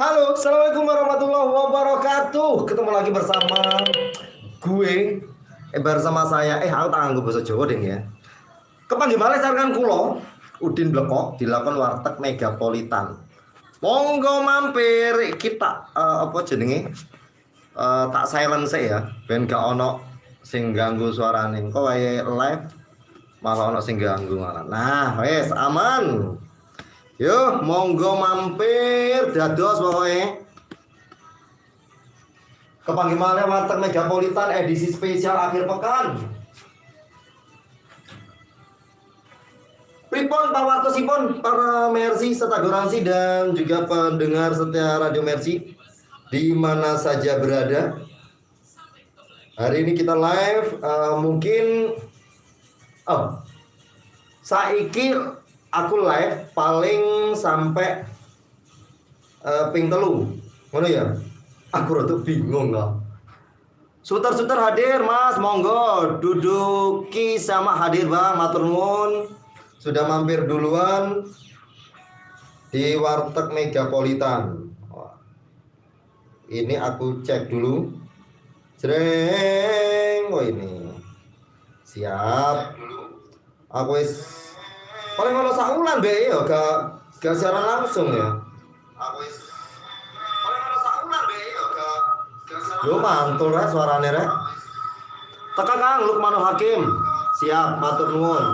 Halo, assalamualaikum warahmatullahi wabarakatuh. Ketemu lagi bersama gue, bersama saya. Aku tak nganggo basa Jawa ding ya. Kepanggih malih sareng kula, Udin Blekok di lakon Warteg Megapolitan. Monggo mampir kita apa jenenge? Tak silent sih ya, ben gak ono sing ganggu suarane. Engko wae live malah ono sing ganggu malah. Nah, wes aman. Yo, monggo mampir dados pokoknya. Kepanggih malih Warteg Megapolitan edisi spesial akhir pekan. Pripun pawartosipun para Mercy serta Goransi dan juga pendengar setia Radio Mercy di mana saja berada. Hari ini kita live mungkin oh, saiki aku live paling sampai ping 3. Ngono ya? Aku rada bingung kok. Suter-suter hadir, Mas, monggo duduki sama hadir, Bang, matur nuwun. Sudah mampir duluan di Warteg Megapolitan. Wah. Ini aku cek dulu. Jreng, oh ini. Siap. Aku wis paling kalau saulan be ya gak siaran langsung ya. Aku wis paling kalau saulan be ya gak siaran. Yo mantul rek suarane rek. Teka Kang Lukmanul Hakim. Siap, matur nuwun.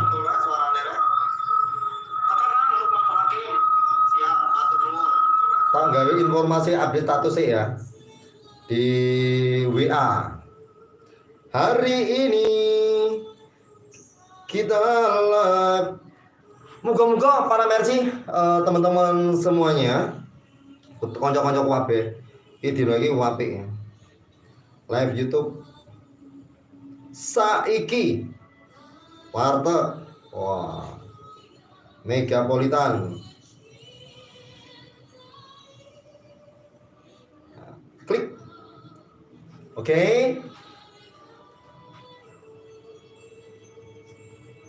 Tak gawe informasi update status ya di WA. Hari ini kita live. Moga-moga para Mercy teman-teman semuanya, konco-konco kabeh iki dino iki apik. Live YouTube saiki Warteg, wah, Megapolitan. Klik. Oke.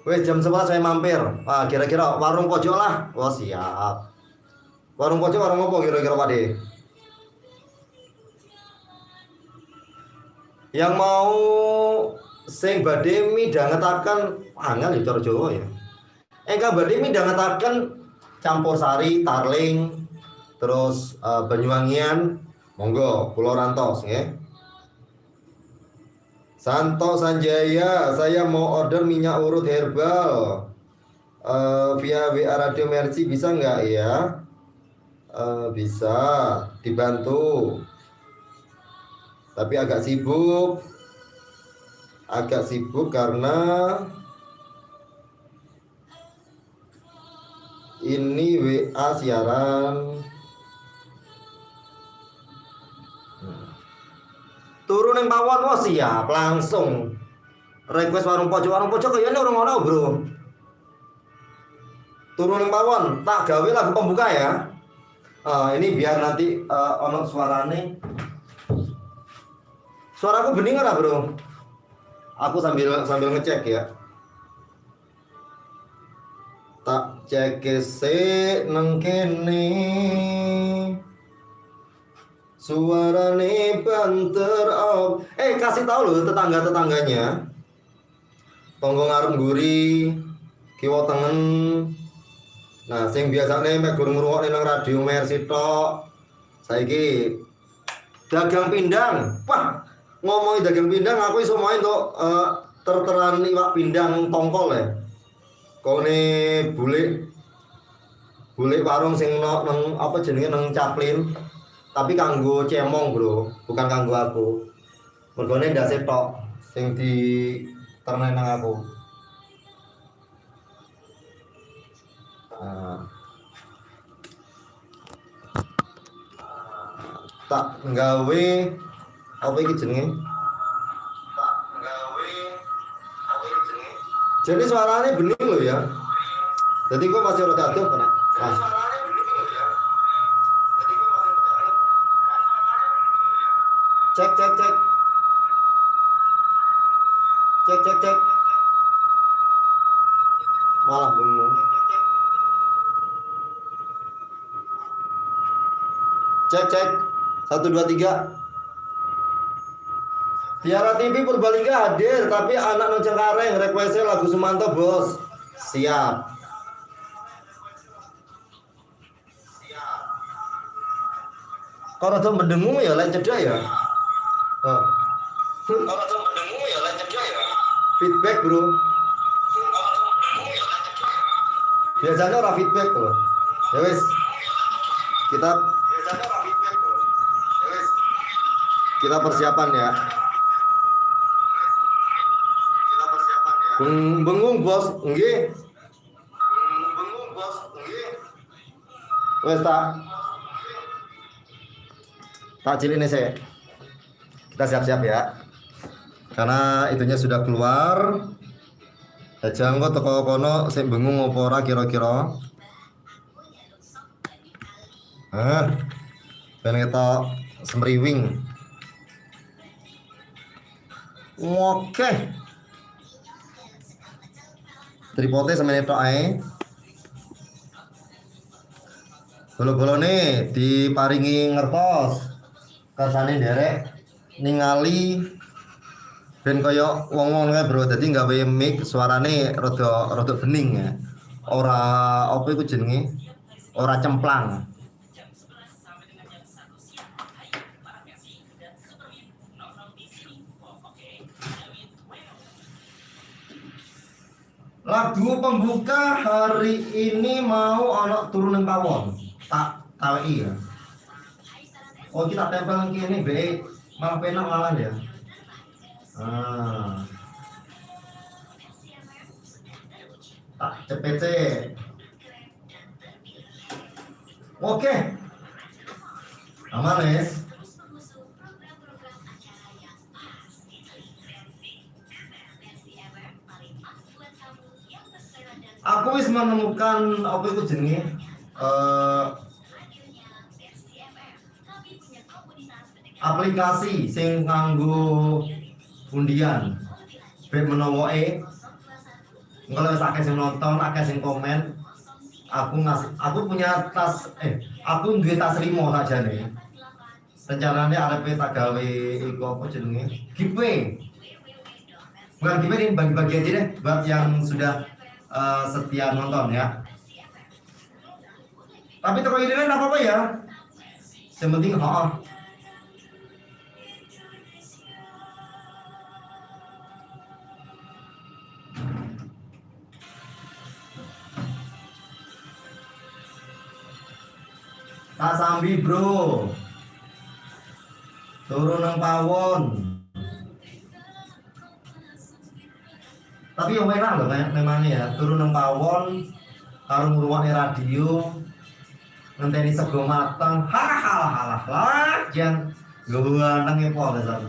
Wes jam 11 saya mampir. Wah, kira-kira warung pojok lah. Wah, siap. Warung pojok warung apa kira-kira Pak De? Yang mau sing badhe midhangetaken angel ya cara Jawa ya. Ingkang badhe midhangetaken campur sari, tarling, terus Banyuwangian, monggo kula rantos nggih. Santo Sanjaya, saya mau order minyak urut herbal via WA Radio Mercy bisa nggak ya? Bisa, dibantu. Tapi agak sibuk. Agak sibuk karena ini WA siaran. Turun yang pawon, wah siap langsung. Request warung pojok kayaknya orang ngono bro. Turun yang pawon, tak gawe lagu pembuka ya. Ini biar nanti ono suarane. Suaraku bening ora bro? Aku sambil sambil ngecek ya. Tak cek sik nang kene. Suarane banter op. Kasih tahu loh tetangga-tetangganya. Tonggo ngarep mburi, kiwa tengen. Nah, sing biasane mek gur ngrungokne nang Radio Mercy tok. Saiki dagang pindang. Wah, ngomongin dagang pindang aku iso main tok terteran iwak pindang tongkol ya. Kone bulik bulik warung sing no, nang apa jenenge nang Caplin. Tapi kanggo cemong, Bro, bukan kanggo aku. Mergone ndase tok sing di terne nang aku. Nah. Tak nggawe apa iki jenenge? Tak nggawe apa iki jenenge? Jadi suaranya bening loh ya. Jadi kok masih rada adoh kena. Nah. Cek cek cek. Cek cek cek. Malah bingung. Cek cek. 1 2 3. Tiara TV Purbalingga hadir, tapi anak nang Cengkareng requestnya lagu Sumanto, Bos. Siap. Kok rada mendengung ya, lain cedek ya? Oh. Kok rada mendengung ya, lain cedek ya? Feedback, Bro. Biasanya ora feedback loh. Ya wis. Kita biasanya ora feedback loh. Ya wis. Kita persiapan ya. Kita persiapan ya. Bengung, Bos. Nggih. Bengung, Bos. Nggih. Wis tak cilik nih saya. Kita siap-siap ya. Karena itunya sudah keluar. Jajal kok teko kono sing bengung apa ora kira-kira. Ah. Ben ketok semriwing. Oke. Tripodnya semene tok ae. Bolo-bolone diparingi ngertos. Kersane nderek ningali ben kaya wong-wong kae, Bro. Dadi gawe mic suarane rada rada bening ya. Ora apa iku jenenge? Ora cemplang. Lagu pembuka hari ini mau ono turun nang pawon. Tak taweki ya. Oh, kita tempel nang kene be malah penak malah ya. Ah. Tak CPC. Oke. Aman, wis. Aku wis menemukan apa itu jenenge? Aplikasi sing nganggo undian. Ben menawa engko wis akeh sing nonton, akeh sing komen, aku ngasih, aku punya tas, aku duwe tas 5 sakjane. Rencananya arepe tak gawe iku apa jenenge? Giveaway. Bukan giveaway nih, bagi-bagi aja deh buat yang sudah setia nonton ya. Tapi toko ini kan apa-apa ya. Yang penting oh. Tak sambi, Bro. Turun nang pawon. Tapi yang enak loh memangnya ya, turun nang pawon karo ngrungokne radio, ngenteni sego mateng, halah halah lah, jan ganteng e pol dasar.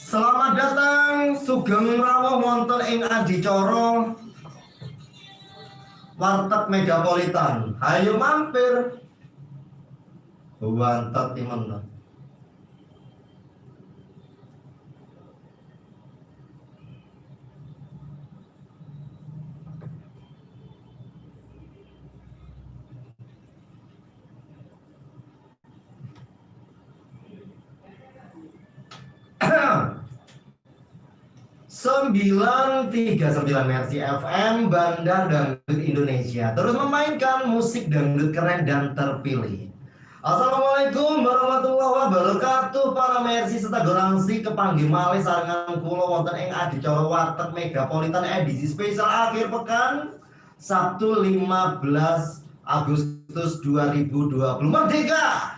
Selamat datang sugeng rawuh wonten ing adicara Warteg Megapolitan. Hayo mampir. Wantet timen. 939 Mercy FM Bandar Dangdut Indonesia terus memainkan musik dangdut keren dan terpilih. Assalamualaikum warahmatullahi wabarakatuh para Mercy serta gorangsi kepanggih malih sarengan kula wonten ing adicara Warteg Megapolitan edisi spesial akhir pekan Sabtu 15 Agustus 2020. Merdeka!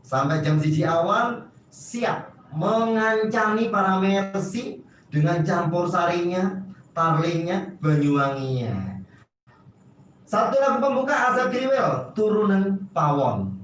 Sampai jam 1 awan siap mengancani para Mercy dengan campur sarinya, tarlingnya, Banyuwanginya. Satu lagu pembuka Asep Kriwil, Turunan Pawon.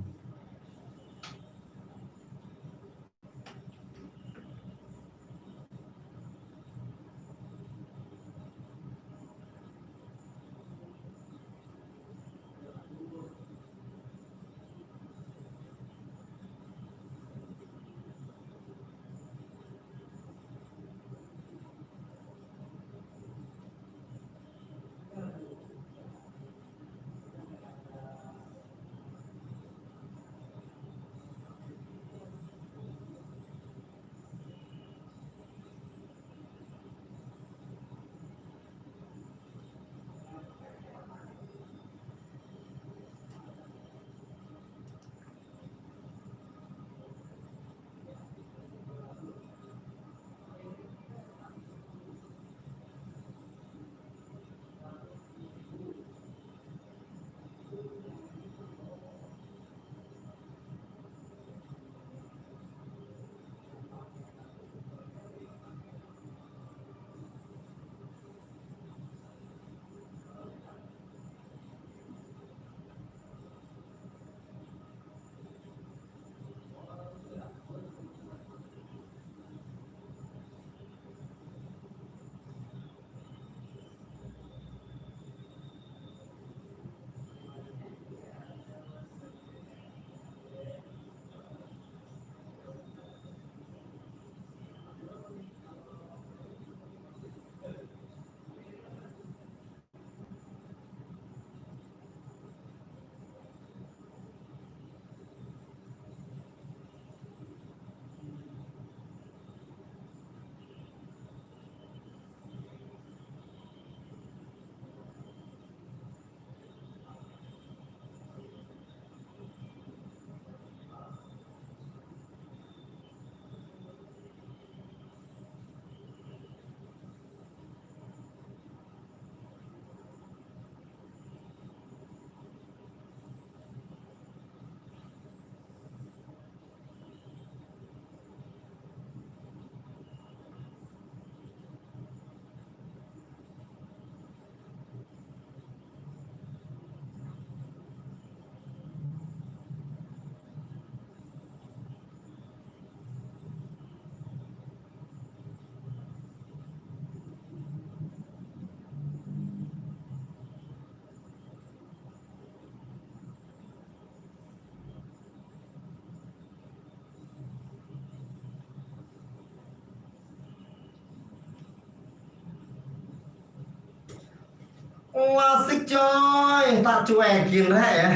Asik coy, tak cuekin rek ya.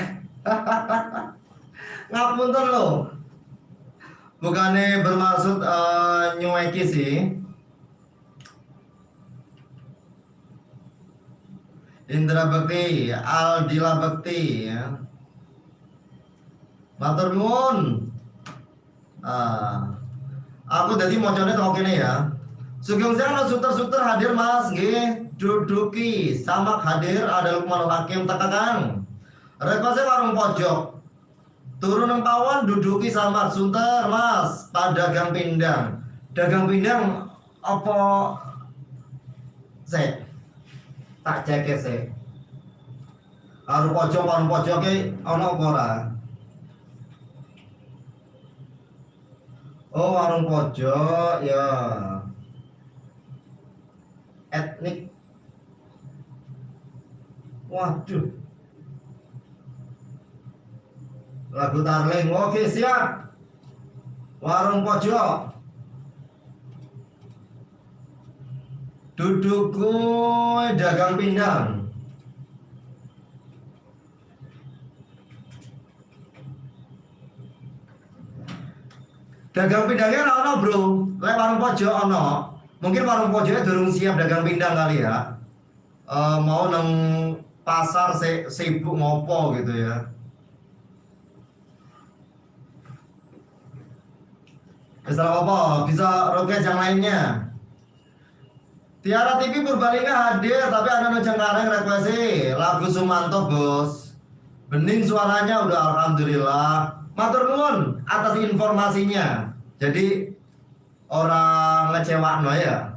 Ngapunten lho. Bukannya bermaksud nyueki sih. Indra Bekti, Aldila Bekti ya. Matur nuwun. Ah. Aku jadi mocone teko kene ya. Sugeng siang suter-suter hadir Mas nggih. Duduki samak hadir, ada Lukman Hakim teka Kang. Requestnya warung pojok. Turun nang pawon duduki samak sunter Mas, padagang pindang. Dagang pindang apa sik? Tak cek sik. Warung pojok ki ana apa ora? Oh, warung pojok ya. Etnik. Waduh. Lagu Tarling. Oke, siap. Warung pojok. Dudukku dagang pindang. Dagang pindangnya ora ono, Bro. Lek warung pojok ono. Mungkin warung pojoknya durung siap dagang pindang kali ya. Mau nang pasar sibuk ngopo gitu ya. Wis ora apa, bisa request yang lainnya. Tiara TV Purbalingga hadir, tapi ada no Cengkareng request lagu Sumanto, Bos. Bening suaranya udah alhamdulillah. Matur nuwun atas informasinya. Jadi orang ngecewakno ya.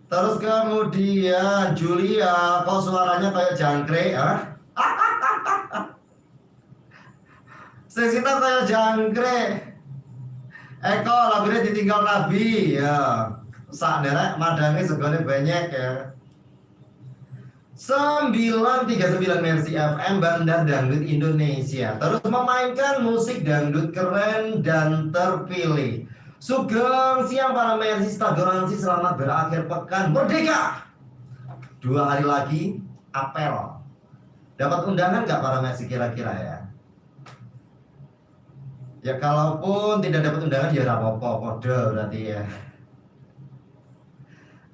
Terus kemudian Julia, kok suaranya kayak jangkrik, ah? Sing sitok kayak jangkrik. Eko lagunya ditinggal Nabi ya. Sak derek madange segone banyak ya. 939 Mercy FM Bandar Dangdut Indonesia terus memainkan musik dangdut keren dan terpilih. Sugeng siang para Mercy Stagoransi, selamat berakhir pekan merdeka. 2 hari lagi apel. Dapat undangan nggak para Mercy kira-kira ya? Ya kalaupun tidak dapat undangan ya ora apa-apa, kode berarti ya.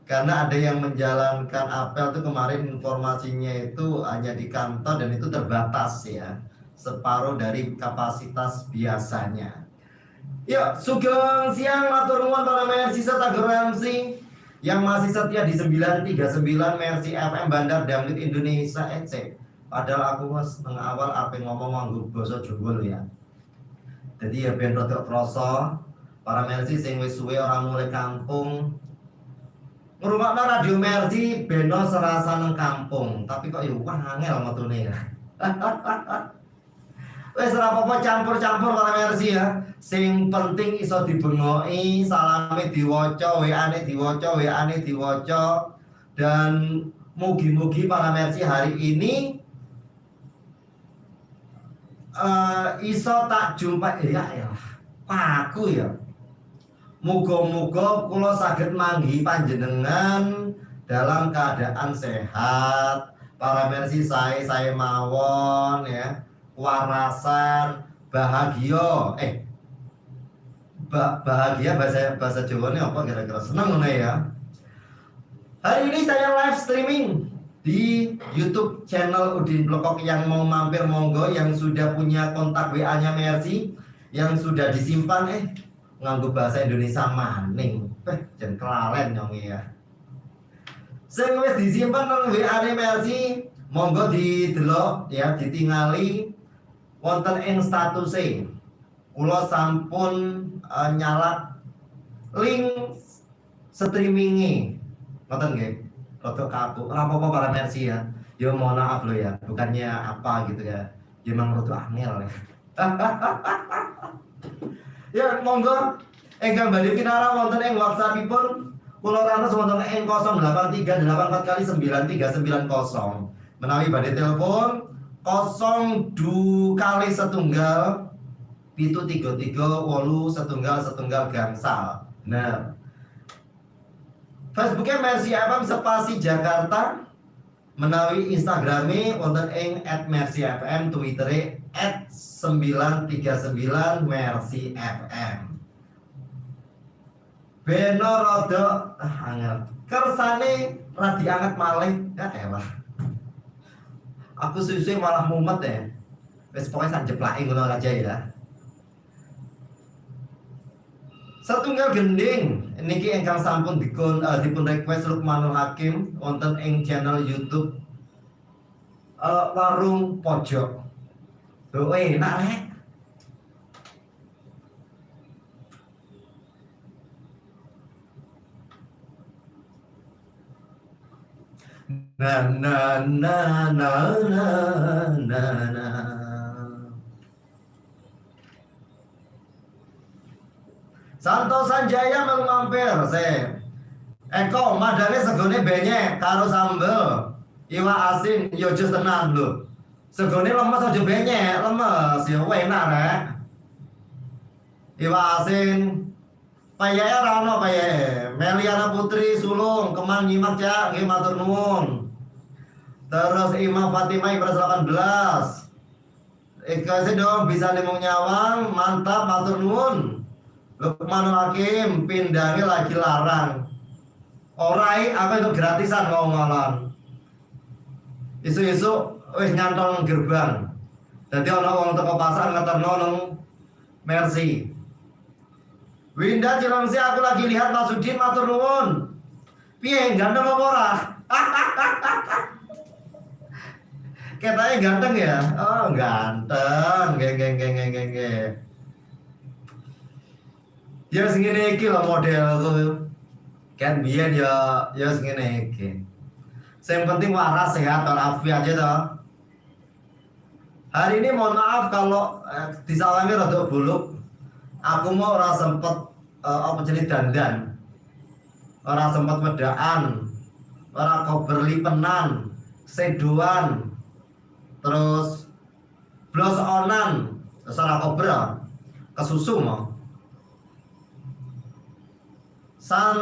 Karena ada yang menjalankan apel tuh kemarin informasinya itu hanya di kantor dan itu terbatas ya. Separuh dari kapasitas biasanya. Yuk, sugeng siang matur nuwun para Mercy Stagoransi yang masih setia di 939 Mercy FM Bandar Dangdut Indonesia EC. Padahal aku mas tengah awal apa ngomong nganggo basa Jawa lho ya. Jadi ya ben rada krasa para Mercy sing wis suwe ora mulih kampung. Ngrungokno radio Mercy beno serasa nang kampung, tapi kok ya wah angel metune ya. Wis ora apa-apa campur-campur para Mercy ya. Sing penting iso dibengoki, salame diwaca, WA-ne diwaca, WA-ne diwaca, dan mugi-mugi para Mercy hari ini iso tak jumpa ya ya. Aku ya. Muga-muga kula saged manggihi panjenengan dalam keadaan sehat. Para Mercy sae-sae mawon ya. Warasan, bahagia. Bahagia bahasa bahasa Jawane apa kira-kira? Seneng ngono ya. Hari ini saya live streaming di YouTube channel Udin Blekok. Yang mau mampir monggo, yang sudah punya kontak WA-nya Mercy, yang sudah disimpan nganggo bahasa Indonesia maning. Jan kelalen nyong ya. Sing wis disimpan nang WA-ne Mercy, monggo didelok ya, ditingali wonten ing statuse. Kula sampun nyalak link streaminge. Ngoten nggih. Rada kaku. Ora apa-apa para Mercy ya. Ya mohon maaf loh ya, bukannya apa gitu ya. Ya emang rada angel ya. Ya monggo ingkang badhe pinarak wonten ing WhatsAppipun kula rantos wonten ing 08384 kali 9390. Menawi badhe telepon 02 kali setunggal 733 8 setunggal setunggal gangsal. Nah, Facebooknya Mercy FM Spasi Jakarta. Menawi Instagrame wonten ing @mercyfm, Twittere @939mercyfm. Beno rada angel. Kersane radi anget malih. Ya elah. Aku suwe-suwe malah mumet ya. Wis pokoke sak jeplake ngono aja ya. Setunggal gending niki ingkang sampun dipun request Lukmanul Hakim wonten ing channel YouTube Warung Pojok. Lho enak rek. Na na na na na na na. Santo Sanjaya melu mampir se. Eko madane segone benyek karo sambel. Iwak asin yo jos tenan lho. Segone lemes aja benyek, lemes ya enak rek. Iwak asin payeke ora ono payeke. Meliana Putri Sulung Kemang nyimak Cak, nggih matur nuwun. Terus Imam Fatimah Ibras 18. Ikhlas dong bisa nemong nyawang, mantap matur nuwun. Lukmanul Hakim pindangnya lagi larang. Orai aku itu gratisan mau malan. Isu-isu wis nyantol nang gerbang. Dadi ana wong teko pasar ngeterno nang Mercy. Winda Cilengsi aku lagi lihat Mas Udin matur nuwun. Piye ganteng apa ora? Ketoknya ganteng ya? Oh, ganteng. Geng geng geng geng geng geng. Ya sing ngene iki lho modelku. Kan biyen ya ya sing ngene iki. Sing penting waras sehat walafiat aja toh. Hari ini mohon maaf kalau disalami rada buluk. Aku mau ora sempet apa jenenge dandan. Ora sempet wedaan. Ora kober lipenan, sedoan. Terus blos onan, terus ora kober kesusu mau. San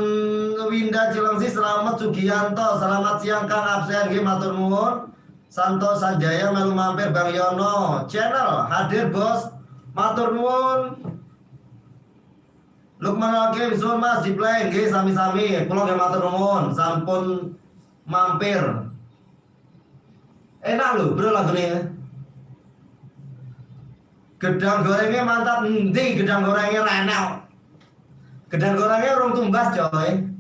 Winda Cilengsi selamat Sugianto, selamat siang Kang absen nggih matur nuwun. Santo Sanjaya melu mampir Bang Yono channel hadir bos matur nuwun. Lukman Hakim suwun Mas di play nggih sami-sami kula nggih matur nuwun sampun mampir. Enak lho bro lagune. Gedang gorengnya mantap endi gedang gorengnya ra enak. Gedang gorengnya urung tumbas coy.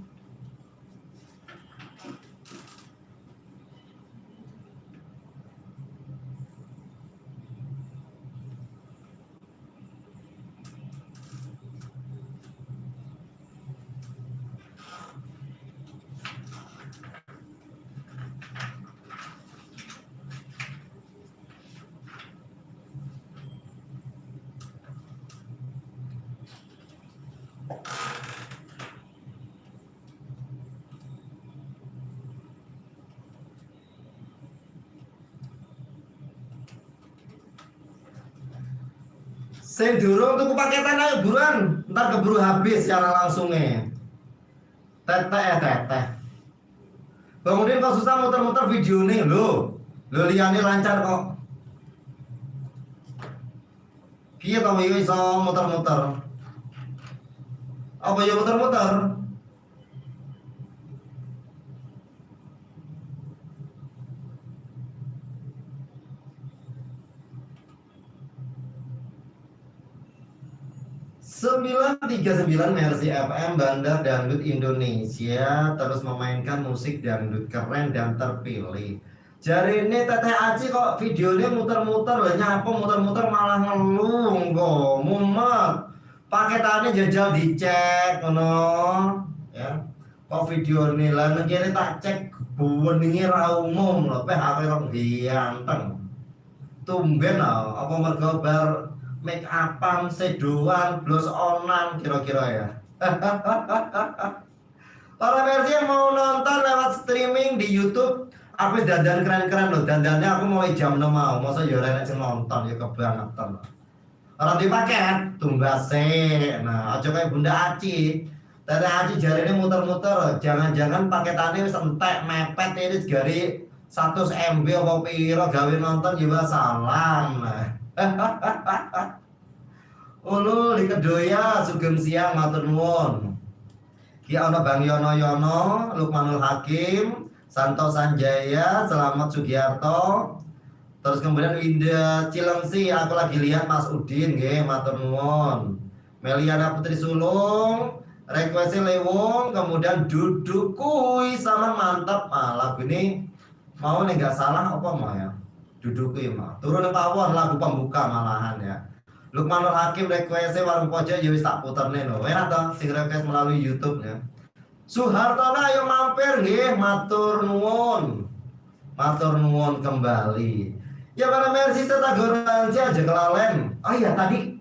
Sing durung tuku paketan ayo buruan, ntar keburu habis secara langsungnya. Teteh teteh. Bang Udin kok susah muter-muter video nih lho. Lho liyane lancar kok. Piye to iki iso muter-muter? Apa ya muter-muter? 939 Mercy FM Bandar Dangdut Indonesia terus memainkan musik dangdut keren dan terpilih. Jari ini Teteh Aci kok videonya muter-muter lah nyapa muter-muter malah ngeluh kok mumet. Paketannya jajal dicek ngono ya. Kok video ini lah nang kene tak cek beninge ra umum lho peh aku kok ganteng. Tumben lah apa mergo bar make upan, sedoan, blos onan kira-kira ya. Para versi yang mau nonton lewat streaming di YouTube, aku dandan keren-keren loh. Dandannya aku mulai jam 6 mau, masa ya ora enek sing nonton ya kebangetan. Ora dipaket, tumbase. Nah, aja kayak Bunda Aci. Teteh Aci jarene muter-muter, jangan-jangan paketannya wis entek mepet ini jari 100 MB apa piro gawe nonton juga salam. Ulu di Kedoya, sugeng siang, matur nuwun. Ki ana Bang Yono Yono, Lukmanul Hakim, Santo Sanjaya, Selamat Sugiarto. Terus kemudian Winda Cilengsi, aku lagi lihat Mas Udin nggih, matur nuwun. Meliana Putri Sulung, request Lewung, kemudian duduk kui sama mantap. Ah, lagu ini mau nih nggak salah apa mau ya? Duduk kui mah. Turun pawon lagu pembuka malahan ya. Lukmanul Hakim request Warung Pojok ya wis tak puterne lho. Enak toh sing request melalui YouTube ya. Suhartono ayo mampir nggih, matur nuwun. Matur nuwun kembali. Ya, para Mercy serta Goranci aja kelalen. Oh iya, tadi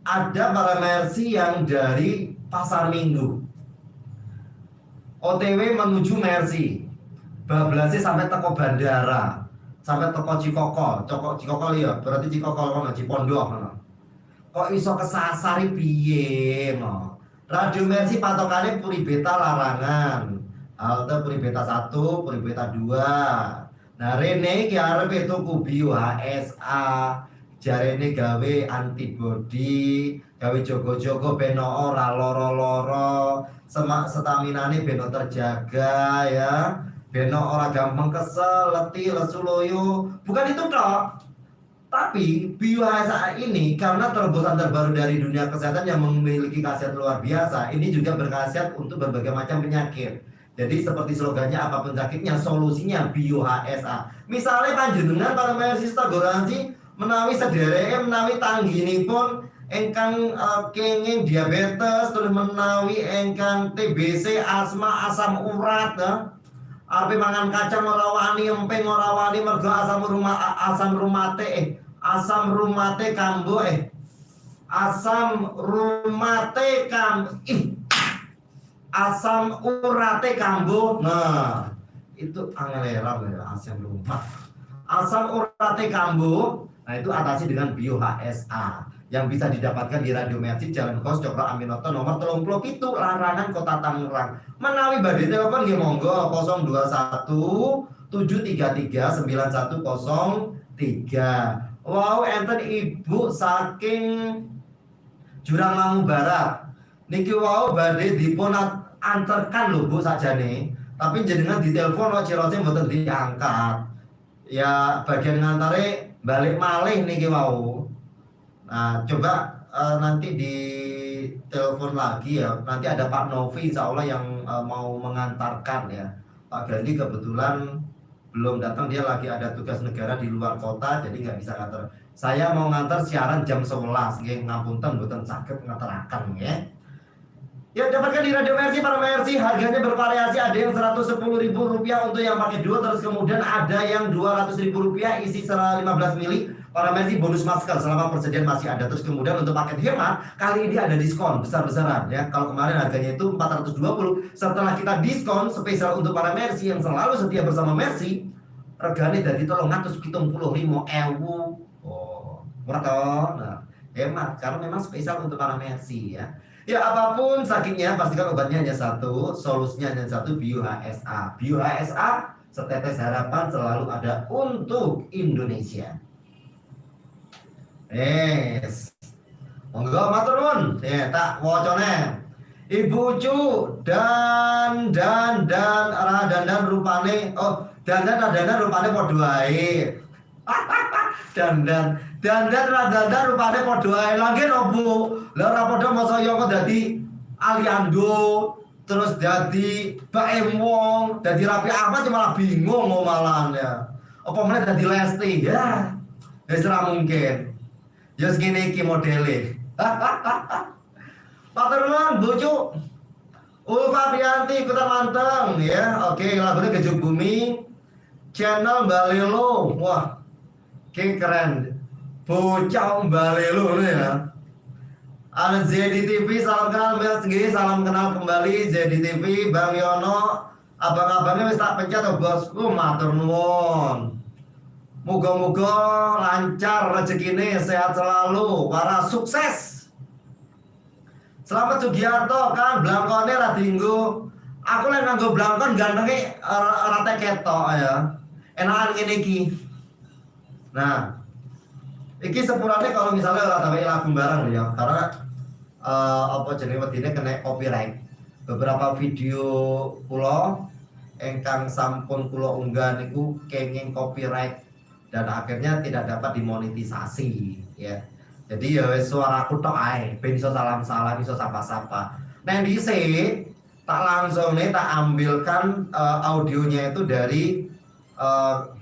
ada para Mercy yang dari Pasar Minggu. OTW menuju Mercy. Bablasnya sampai teko bandara, sampai teko Cikokol, Coko Cikokol ya, berarti Cikokol kono, Cipondoh kono. Kok iso kesasar piye no? Radio Mercy patokane Puri Beta Larangan. Halte Puri Beta 1, Puri Beta 2. Nah, rene iki arep tuku Bio HSA, jarene gawe antibody, gawe jogo-jogo ben ora loro-loro, semak staminane ben terjaga ya. Ben ora gampang kesel, letih, lesu, loyo. Bukan itu toh. Tapi Bio HSA ini karena terobosan terbaru dari dunia kesehatan yang memiliki khasiat luar biasa, ini juga berkhasiat untuk berbagai macam penyakit. Jadi seperti slogannya, apapun sakitnya, solusinya Bio HSA. Misalnya panjenengan para mahasiswa Goranci menawi sedereke, menawi tangginipun ingkang kenging diabetes, terus menawi ingkang TBC, asma, asam urat ya. Arepe mangan kacang ora wani, emping ora wani mergo asam rumate asam rumate kambo asam rumate kam ih asam urate kambo. Nah, itu angeleram ya, asam rumat, asam urate kambo. Nah, itu atasi dengan Bio HSA yang bisa didapatkan di Radio Mercy, Jalan Kos Cokro Aminoto nomor 37, Larangan, Kota Tangerang. Menawi badhe telepon nggih monggo 021 733 9103. Wow, enten ibu saking Jurang Mangu Barat. Niki wau badhe dipun anterkan lho, Bu, sakjane. Tapi jenengan ditelepon kok cirose mboten diangkat. Ya, bagian ngantare balik malih niki wau. Nah, coba nanti di telepon lagi ya. Nanti ada Pak Novi insya Allah yang mau mengantarkan ya. Pak Gandhi kebetulan belum datang, dia lagi ada tugas negara di luar kota, jadi nggak bisa ngantar. Saya mau ngantar siaran jam 11, nggih ngapunten mboten saged ngantaraken nggih. Ya, dapatkan di Radio Mercy, para Mercy, harganya bervariasi, ada yang Rp110.000 untuk yang pakai dua, terus kemudian ada yang Rp200.000 isi 15 mili. Para Mercy, bonus masker selama persediaan masih ada. Terus kemudian untuk paket hemat kali ini ada diskon besar-besaran ya. Kalau kemarin harganya itu 420, setelah kita diskon spesial untuk para Mercy yang selalu setia bersama Mercy, regane dadi 375.000. Oh, murah toh. Nah, hemat karena memang spesial untuk para Mercy ya. Ya, apapun sakitnya pastikan obatnya hanya satu, solusinya hanya satu, Bio HSA. Bio HSA, setetes harapan selalu ada untuk Indonesia. Yes. Monggo, matur nuwun. Ya, tak wacane. Ibu Cu dan ra dandan rupane, oh, dandan ra dandan rupane padha wae. Dandan dandan ra dandan rupane padha wae. Lah nggih no, Bu. Lah ora padha, masa ya kok dadi Aliando terus dadi Baim Wong, dadi Raffi Ahmad ya malah bingung mau malahan ya. Apa meneh dadi Lesti ya. Wis ora mungkin. Ya segini iki modele. Matur nuwun, Bu Cu. Ulfa Priyanti Kota Manteng ya. Oke, lagunya Gejuk Bumi. Channel Balelo. Wah. Oke, keren. Bocah Balelo ini ya. Ada ZDTV, salam kenal Mas nggih, salam kenal kembali ZDTV, Bang Yono. Abang-abangnya wis tak pencet to, bosku, matur nuwun. Moga-moga lancar rezekine, sehat selalu, para sukses. Selamat Sugiarto kan blangkone ra dinggo. Aku lek nganggo blangkon gantenge ora ora ketok ya. Enakan ngene iki. Nah, iki sepurane kalau misalnya ora tambahi lagu barang ya, karena apa jenenge, wedine kena copyright. Beberapa video kula ingkang sampun kula unggah niku kenging copyright dan akhirnya tidak dapat dimonetisasi ya. Jadi ya wis, suaraku tok ae, ben iso salam-salam, iso sapa-sapa. Nah, dhisik tak langsung nih tak ambilkan audionya itu dari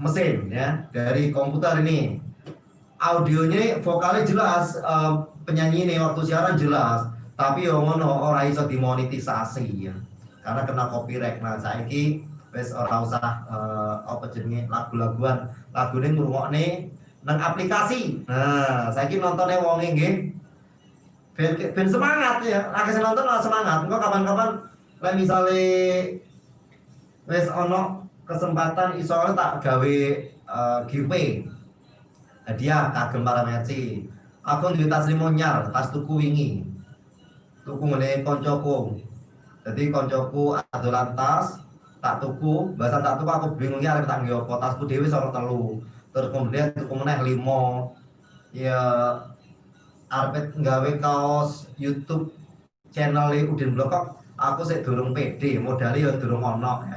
mesin ya, dari komputer ini. Audionya, vokalnya jelas, penyanyi ini waktu siaran jelas, tapi yo ngono, ora iso dimonetisasi ya. Karena kena copyright. Nah, saiki wis ora usah apa jenenge, lagu-laguan, lagune ngrungokne nang aplikasi. Nah, saiki nontone wonge nggih ben semangat ya. Akeh sing nonton malah semangat. Engko kapan-kapan lek misale wis ono kesempatan iso tak gawe giveaway hadiah kagem para Mercy. Aku duwe tas limo nyar, tas tuku wingi. Tuku ngene koncoku. Jadi koncoku adolan tas, tak tuku, bahasa tak tuku, aku bingung ya arep tak nggo apa, tasku dhewe ana telu. Terus kemudian tuku meneh limo. Ya arep nggawe kaos YouTube channel Udin Blekok, aku sik durung pede, modalnya ya durung ono.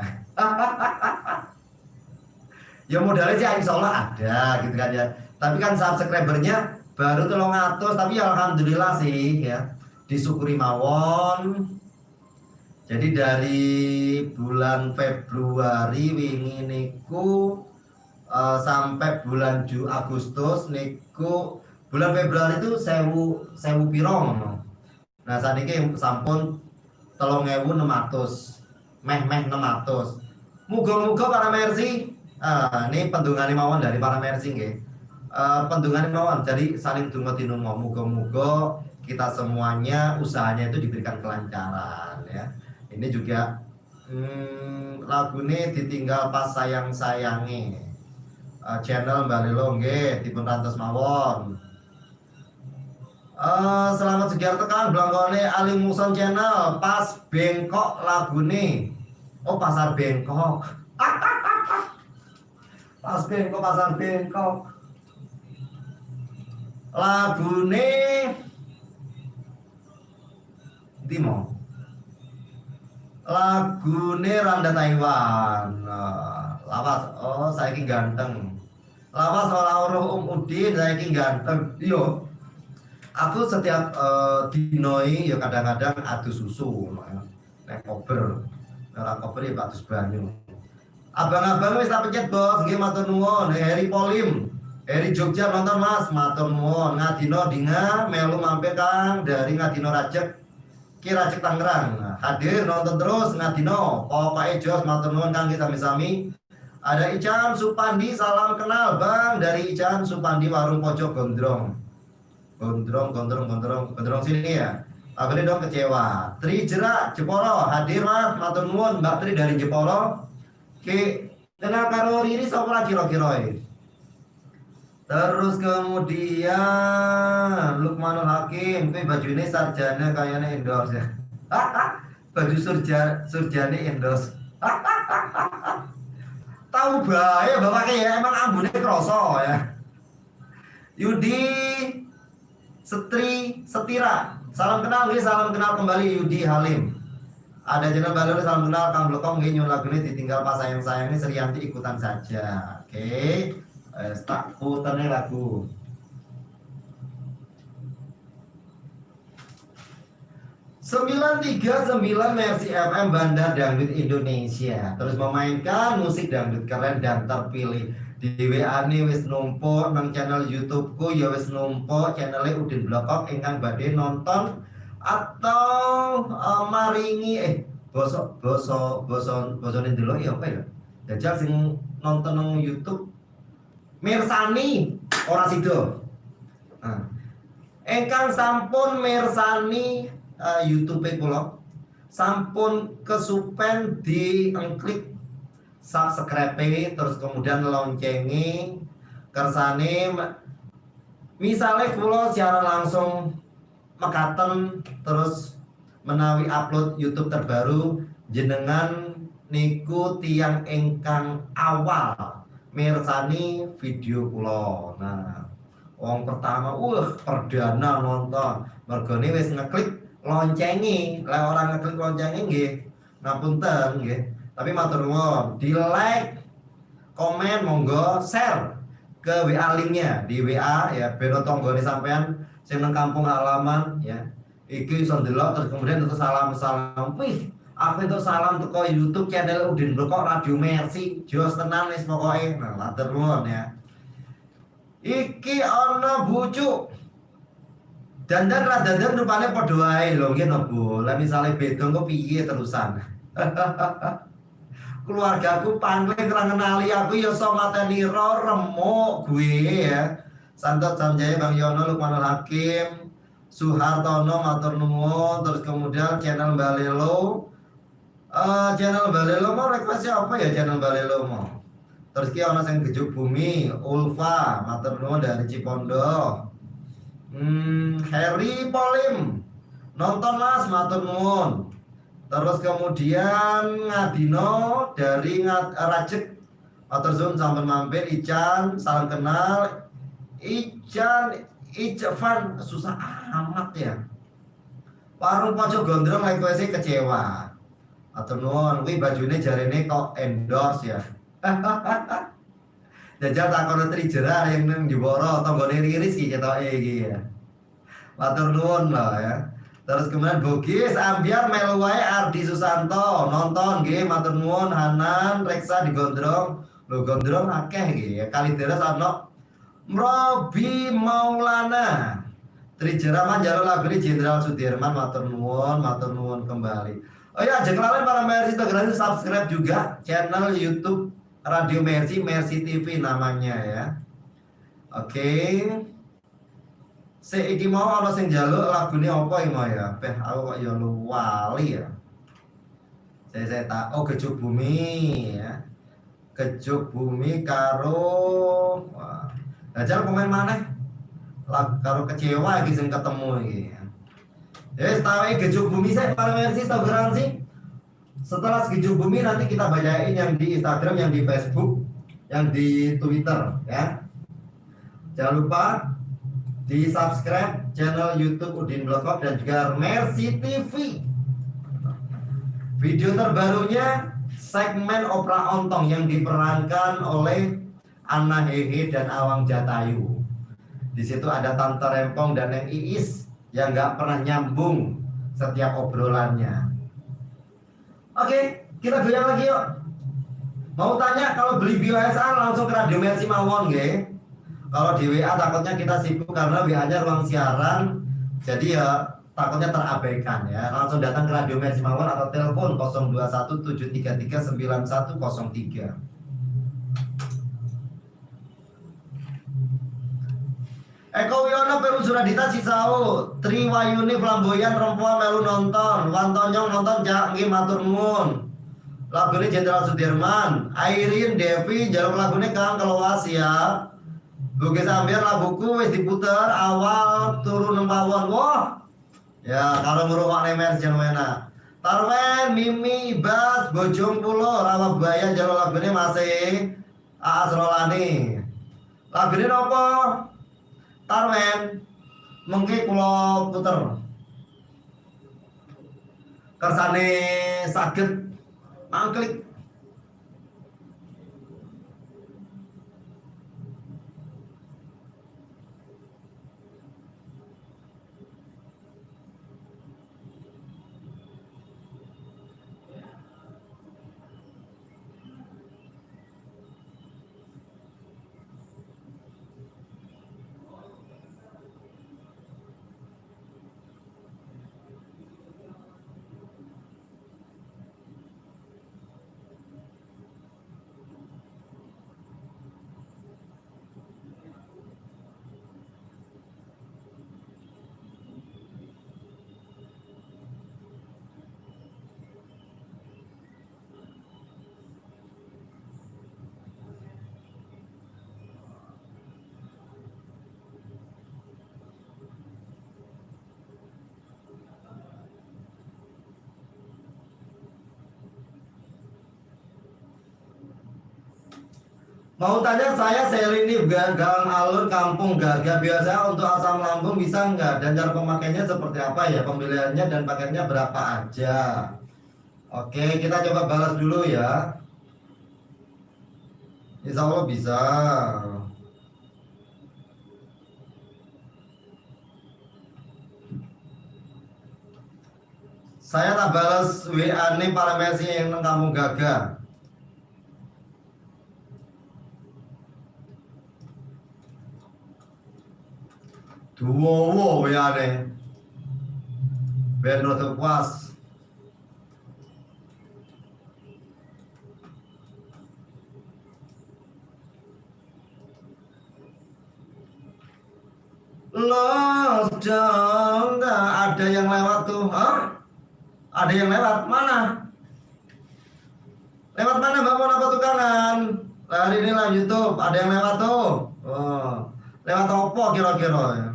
Ya modalnya sih insya Allah ada gitu kan ya. Tapi kan subscribernya baru 300, tapi ya alhamdulillah sih ya. Disyukuri mawon. Jadi dari bulan Februari wingi niku sampai bulan Agustus niku, bulan Februari itu 1000 1000 piro ngono. Nah, saat ini sampun 3600, meh-meh 600. Muga-muga para Mercy, ini pendungane mawon dari para Mercy nggih. Pendungane mawon, jadi saling donga dinonga. Muga-muga kita semuanya usahanya itu diberikan kelancaran ya. Ini juga lagune Ditinggal Pas Sayang-Sayange. Channel Mbak Lelo nggih dipun rantos mawon. Selamat Sugiarto Kang, blangkone Ali Muson Channel pas Bengkok lagune. Oh, Pasar Bengkok. Pas Bengkok, Pasar Bengkok. Lagune ndi mau? Lagune Randa Taiwan. Lawas, oh saiki ganteng. Lawas ora weruh Om Udin, saiki ganteng. Iya. Aku setiap dinoi ya kadang-kadang adus susu, nek kober. Ora kober ya adus banyu. Abang-abang wis tak pencet, Bos, nggih matur nuwun. Heri Polim. Heri Jogja nonton Mas, matur nuwun. Ngadino Dinga melu mampir Kang dari Ngadino Rajek. Ki Rajek Tangerang. Hadir nonton terus Ngadino. Pokoke jos, matur nuwun Kang, sami-sami. Ada Ican Supandi, salam kenal Bang dari Ican Supandi, Warung Pojok Gondrong. Gondrong, Gondrong, Gondrong, Gondrong sini ya. Aku ini dong kecewa. Tri Jerak Jeporo hadir Mas, matur nuwun Mbak Tri dari Jeporo. Ki kenal karo Riri sapa ora kira-kira? Terus kemudian Lukmanul Hakim, kuwi bajune sarjana kayaknya endorse ya. Baju surjane endorse. Tahu bae bapaknya ya, emang ambune kroso ya. Yudi Setri Setira. Salam kenal nggih, salam kenal kembali Yudi Halim. Ada channel Balur, salam kenal Kang Blekong nggih, nyuwun lagune Ditinggal Pas Sayang-Sayang ini, Serianti ikutan saja. Oke. Tak puterne lagu. 939 Mercy FM Bandar Dangdut Indonesia terus memainkan musik dangdut keren dan terpilih. Di WA ini wis numpuk, nang channel YouTubeku ya wis numpuk, channelnya Udin Blekok. Ingkang badhe nonton atau maringi bosok bosok bosok bosone ndelok ya apa ya, jajal sing nonton nang YouTube mirsani ora sido. Nah, ingkang sampun mirsani YouTube kula sampun kesupen di klik subscribe, terus kemudian loncengi, kersane misalnya kula siaran langsung mekaten, terus menawi upload YouTube terbaru Jenengan niku tiyang ingkang awal mirsani video kula. Nah, wong pertama, perdana nonton. Mergone wis ngeklik loncenge. Lek ora ngeklik loncenge nggih ngapunten nggih. Tapi matur nuwun, di like, komen, monggo, share ke WA linknya di WA ya, ben tanggane sampean sing nang kampung halaman ya. Iki iso ndelok terus kemudian terus salam-salam. Wih, aku itu salam teko YouTube channel Udin Blekok Radio Mercy. Jos tenan wis pokoke. Nah, matur nuwun ya. Iki ana bucuk. Dandan ra dandan rupane padha wae lho nggih no Bu. Lah misale beda engko piye terusan. Keluargaku pangling ra ngenali aku ya iso mateni ro remuk gue ya. Santot Sanjaya Bang Yono Lukmanul Hakim Suhartono matur nuwun, terus kemudian channel Balelo. Channel Balelo mau request apa ya channel Balelo mau. Terus ki ana sing Gejuk Bumi, Ulfa matur nuwun dari Cipondo. Harry Polim nonton Mas matur nuwun. Terus kemudian Ngadino dari Rajek matur suwun sampun mampir. Ican salam kenal. Ican Icevan susah amat ya. Warung Pojok Gondrong request kecewa. Matur nuwun, kuwi bajune jarene kok endorse ya. Jajal takono Trijera yang nang Jepara tanggane Riris iki ketoke iki ya. Matur nuwun lho ya. Terus kemudian Bogis Ambyar melu wae Ardi Susanto nonton nggih matur nuwun. Hanan Reksa di Gondrong. Lho Gondrong akeh iki ya. Kalideres ana Mrobi Maulana. Trijera manjalo lagu ini Jenderal Sudirman matur nuwun kembali. Oh ya, jangan kelalen para Mercy Instagram subscribe juga channel YouTube Radio Mercy, Mercy TV namanya ya. Oke. Sik iki mau ana sing njaluk lagune apa iki mau ya? Beh aku kok ya luwali ya. Saya tak oh Gejuk Bumi ya. Gejuk Bumi karo wah. Jajal komen maneh. Karo kecewa iki sing ketemu iki. Ya wis tahu Gejuk Bumi saya para Mercy Instagram sih. Setelah Gejuk Bumi nanti kita bacain yang di Instagram, yang di Facebook, yang di Twitter ya. Jangan lupa di subscribe channel YouTube Udin Blekok dan juga Mercy TV. Video terbarunya segmen Opera Ontong yang diperankan oleh Anna Hehe dan Awang Jatayu. Di situ ada Tante Rempong dan Neng Iis yang nggak pernah nyambung setiap obrolannya. Oke, kita goyang lagi yuk. Mau tanya kalau beli BioSA langsung ke Radio Mercy mawon nggih. Kalau di WA takutnya kita sibuk karena WA-nya ruang siaran, jadi ya takutnya terabaikan ya. Langsung datang ke Radio Mercy mawon atau telepon 021 733 9103. Eko Wiono Peru Suradita Sisau, Triwayuni Flamboyan Rempoa melu nonton, Wantonyong nonton cak nggih matur nuwun. Lagune Jenderal Sudirman, Airin Devi njaluk lagune Kang Kelowas ya. Bugis Ambyar laguku wis diputer awal turu nang pawon. Wah. Ya, karo ngrungokne Mercy jan enak. Tarwen, Mimi, Ibas, Bojong Pulo, Rawa Buaya njaluk lagune masih Aas Rolani. Lagune napa? Tarwen, mengke kula puter. Kersane saged mangklik. Mau tanya saya Selini Gang Alun Kampung Gagah, biasa untuk asam lambung bisa nggak? Dan cara pemakaiannya seperti apa ya? Pembeliannya dan paketnya berapa aja? Oke, kita coba balas dulu ya. Insya Allah bisa. Saya tak balas WA nih para Messi yang nang Kampung Gagah. Duwowo WA nih. Ben rada puas. Los dong, nggak ada yang lewat tuh. Hah? Ada yang lewat mana? Lewat mana Mbak Pon apa tukaran? Hari ini lah YouTube, ada yang lewat tuh. Oh. Lewat apa kira-kira ya?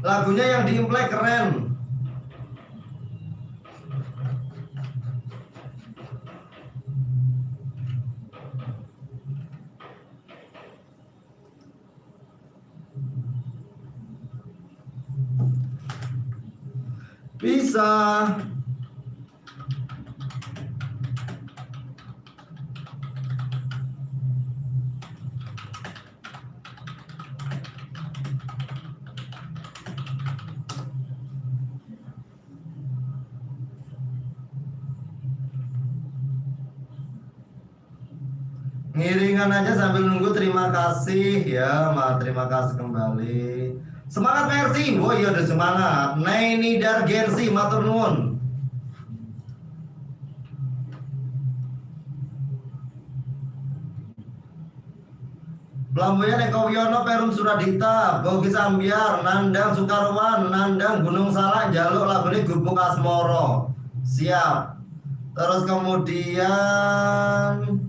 Lagunya yang diimplek keren. Bisa. Ngiringan aja sambil nunggu, terima kasih ya, ma, terima kasih kembali. Semangat Mercy, oh iya udah semangat. Naini Dargensi, matur nuwun. Flamboyan Eko Wiono, Perum Suradita, Bogis Ambiar, Nandang Sukarwan, Nandang Gunung Salak, jaluk lagune Gubuk Asmoro. Siap. Terus kemudian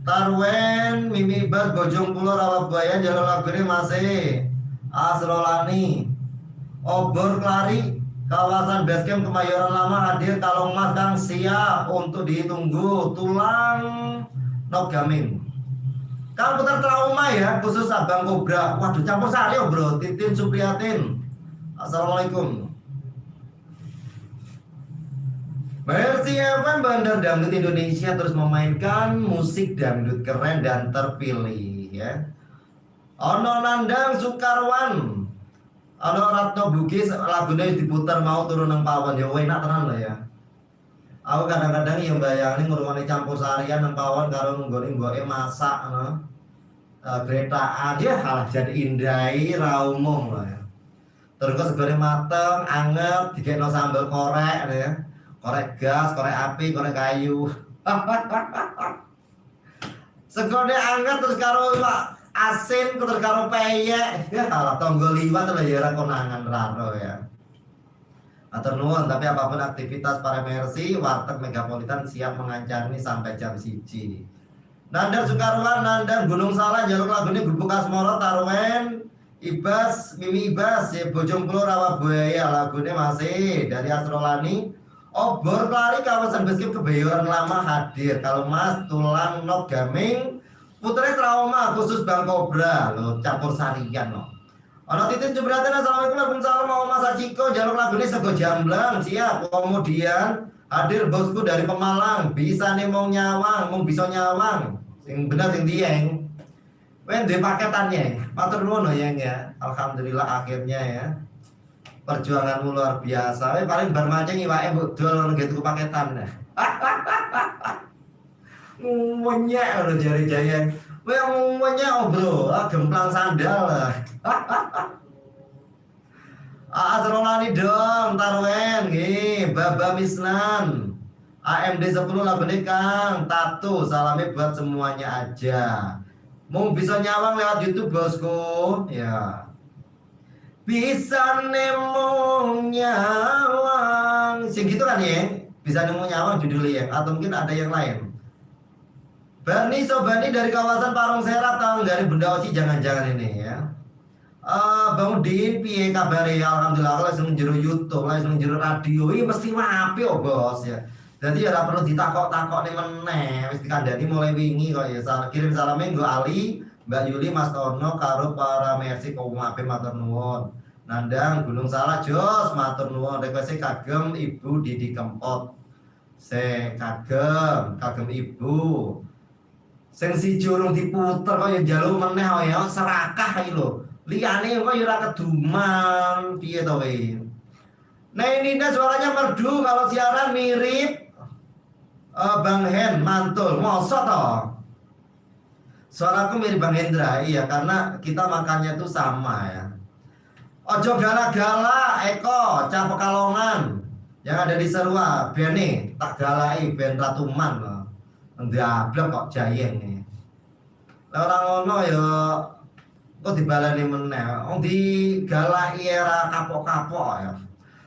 Tarwen, Mimi Bas, Bojong Pulo, Rawabuaya, jaluk lagune masih Asrolani, Obor Klari, kawasan Basecamp Kemayoran Lama hadir kalau Mas Kang siap untuk ditunggu. Tulang Nogaming. Kalau putar trauma ya, khusus Abang Kobra. Waduh, campur sari oh, bro. Titin Supriyatin. Assalamualaikum. Mercy FM Bandar Dangdut Indonesia terus memainkan musik dangdut keren dan terpilih ya. Ono Nandang Sukarwan, Ono Ratno Bugis, lagunya diputar mau turun nang pawon ya enak tenan lah ya. Aku kadang-kadang yang bayangin ngrungokne campur sarian nang pawon karo nunggoni mboke masak no. Gretaan ya halah jadi indai ra umum lah ya. Terus kok segone mateng, anget, dikekno sambel korek ya. Korek gas, korek api, korek kayu. Segone anget terus karo iwak asin terus karo peyek. Ya halah tonggo liwat lah ya ora konangan raro ya. Matur nuwun, tapi apapun aktivitas para Mercy, warteg Megapolitan siap mengancani sampai jam 1. Nandar Sukarwan, Nandang Gunung Salak, jaluk lagune Gubuk Asmoro, Tarwen, Ibas, Mimi Ibas, ya, Bojong Pulo, Rawabuaya, lagune masih dari Astrolani. Obor Klari, kawasan Basecamp Kebayoran Lama hadir. Kalau Mas Tulang Nok Gaming, putranya trauma khusus Bang Kobra, lo campur sarian lo. Ono Titin Supriyatin, assalamualaikum, waalaikumsalam, mau Mas Aciko, jaluk lagune sego jamblang, siap. Kemudian hadir bosku dari Pemalang, bisa nih mau nyawang, mau bisa nyawang, sing bener sing dieng. Wen duwe paketannya, matur nuwun lho Yeng ya. Alhamdulillah akhirnya ya. Perjuanganmu luar biasa. We paling bar mancing iwake mbok dol ngono nggo tuku paketan. Nguwenyek lho jare Jayeng. Kowe nguwenyek oh bro, ah, gemplang sandal. Aa Serolani dong, Tarwen, nggih, Baba Misnan. AMD 10 lagune Kang, Tatu, salamnya buat semuanya aja. Mau bisa nyawang lewat YouTube bosku, ya. Bisa nemu nyawang, sing gitu kan ya? Bisa nemu nyawang judulnya ya, atau mungkin ada yang lain. Bani Sobani dari kawasan Parung Serat, tahun dari Bunda Oci, jangan-jangan ini ya. Bang Udin piye kabare? Alhamdulillah langsung jero YouTube, langsung jero radio, ini mesti apik oh bos ya. Jadi ya ora perlu ditakok-takok nih meneh, wis dikandani mulai wingi kok ya. Kirim salame nggo Ali, Mbak Yuli, Mas Tono karo para Mercy kabeh matur nuwun. Nandang Gunung Salak jos matur nuwun, request kagem Ibu Didi Kempot. Se kagem, kagem Ibu. Sing siji urung diputer kok ya njaluk meneh kok ya serakah iki lho. Liyane kok ya ora keduman, piye to kowe? Nah ini suaranya merdu kalau siaran mirip Bang Hen mantul, mosok toh? Suaraku mirip Bang Hendra, iya karena kita makannya tuh sama ya. Ojo galak-galak Eko, cah Pekalongan yang ada di Serua, bene tak galai ben ratuman. Ndablek kok jayeng nih. Lah ora ngono ya kok dibalani meneh. Wong digalaki era kapok-kapok ya.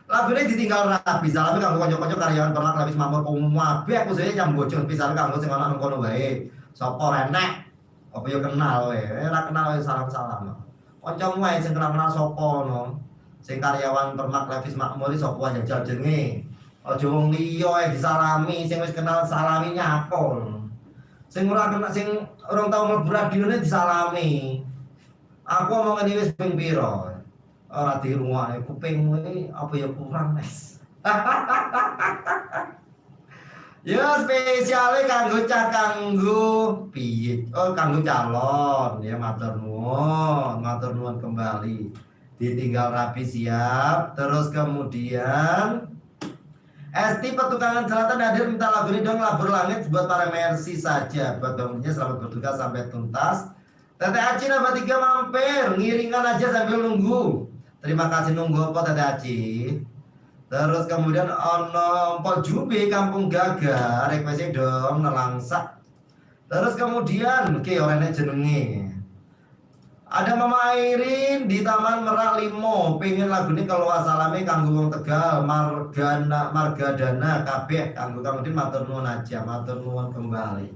Lagune ditinggal rabi, salame kanggo kanca-kanca karyawan Permak Levis Makmur kabeh khususnya cah bojong pisan kanggo sing ana nang kono wae. Sapa renek? Apa ya kenal wae. Ora kenal wae salam-salam. Kancamu wae sing kenal-kenal sapa ngono. Sing karyawan Permak Levis Makmur iki sapa jajal jenenge. Aja wong liya ae disalami, sing wis kenal salami nyapa. Sing ora kenal sing urung tau mlebu radione disalami. Aku omong ngene wis ping pira? Ora dirungokne kupingmu iki apa ya kurang, Mas. Ya spesiale kanggo cah kanggo piye? Oh kanggo calon ya matur nuwun kembali. Ditinggal rapi siap, terus kemudian Esti Petukangan Selatan hadir minta lagu ini dong, Labur Langit buat para Mercy saja. Buat bangunnya selamat bertugas sampai tuntas. Teteh Aci nambah 3 mampir, ngiringan aja sambil nunggu. Terima kasih nunggu apa Teteh Aci. Terus kemudian ono Mpok Jubi Kampung Gaga, requestnya dong nelangsa. Terus kemudian ki orangnya jenenge. Ada Mama Airin di Taman Merak Limo, pengen lagu ini kalau wasalame kanggo wong Tegal, Margana Margadana kabeh kanggo kemudian matur nuwun aja, matur nuwun kembali.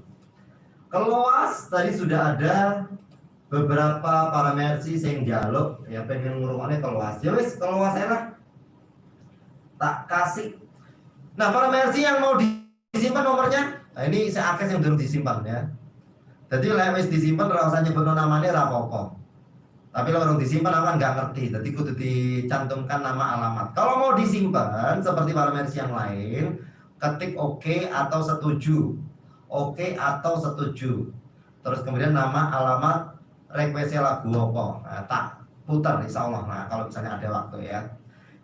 Keluas tadi sudah ada beberapa para Mercy sing njaluk ya pengen ngrungokne keluas. Ya wis keluas lah. Tak kasih. Nah, para Mercy yang mau disimpan nomornya, nah ini saya akeh yang belum disimpan ya. Jadi lek wis disimpan ora usah nyebutno namanya ora apa-apa. Tapi kalau orang disimpan aku kan nggak ngerti. Jadi kudu dicantumkan nama alamat. Kalau mau disimpan seperti para Mercy yang lain, ketik oke atau setuju. Oke atau setuju. Terus kemudian nama alamat requestnya lagu apa. Nah, tak putar insya Allah. Nah, kalau misalnya ada waktu ya.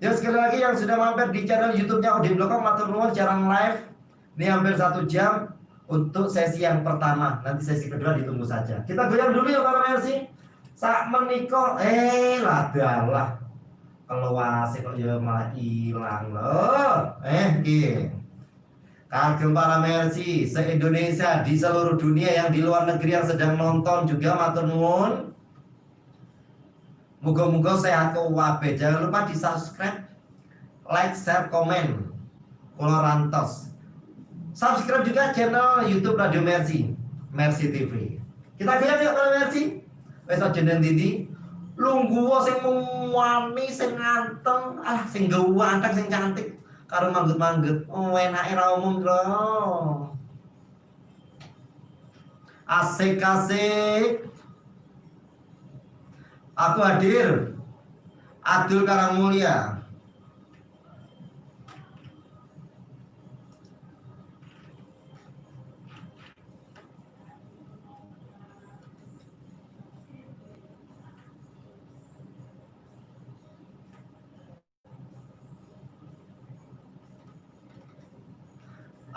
Ya sekali lagi yang sudah mampir di channel YouTube-nya Udin Blekok matur nuwun siaran live. Ini hampir 1 jam untuk sesi yang pertama. Nanti sesi kedua ditunggu saja. Kita goyang dulu ya para Mercy. Sak menika ladalah. Keluase kok ya malah ilang loh. Iki. Kagem para Mercy se-Indonesia di seluruh dunia yang di luar negeri yang sedang nonton juga matur nuwun. Muga-muga sehat kabeh. Jangan lupa di-subscribe, like, share, komen. Kula rantos. Subscribe juga channel YouTube Radio Mercy, Mercy TV. Kita goyang yuk para Mercy. Wis aja nang ndi. Lungguh sing muwani, sing nganteng, ah sing ganteng, sing cantik karo manggut-manggut. Oh, enake ra umum lho. Asik asik. Aku hadir. Abdul Karangmulya.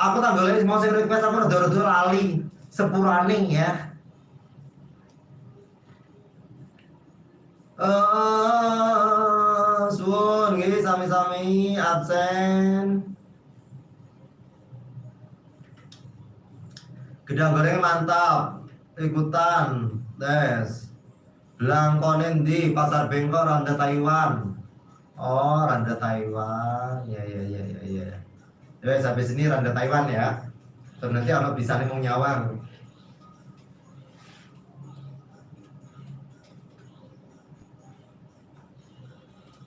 Aku tak golek mau sing request aku rada-rada lali sepurane ya. Suwun. sami-sami absen. Gedang goreng mantap, ikutan tes. Blangkone ndi? Pasar Bengkok Randa Taiwan. Oh, Randa Taiwan. Ya ya ya ya ya. Ya sampai sini Randa Taiwan ya. Terus nanti ono bisa nih mau nyawang.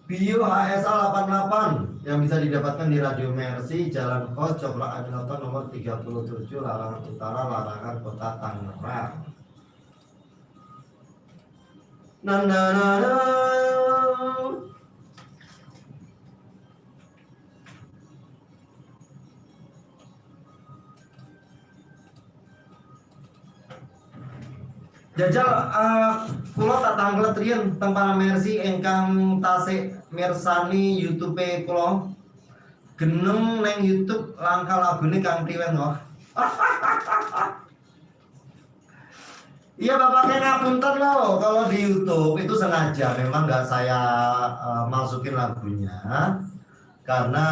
Bio HSA 88 yang bisa didapatkan di Radio Mercy, Jalan Kos, Cokro Aminoto nomor 37, Larangan Utara, Larangan Kota Tangerang. Na na na na. Jajal kula tak tanglet riyen teng para Mercy ingkang tasik mirsani YouTube kula. Geneng neng YouTube langka lagune Kang Priwen kok. Iya Bapak ngapunten loh, kalau di YouTube itu sengaja memang nggak saya masukin lagunya karena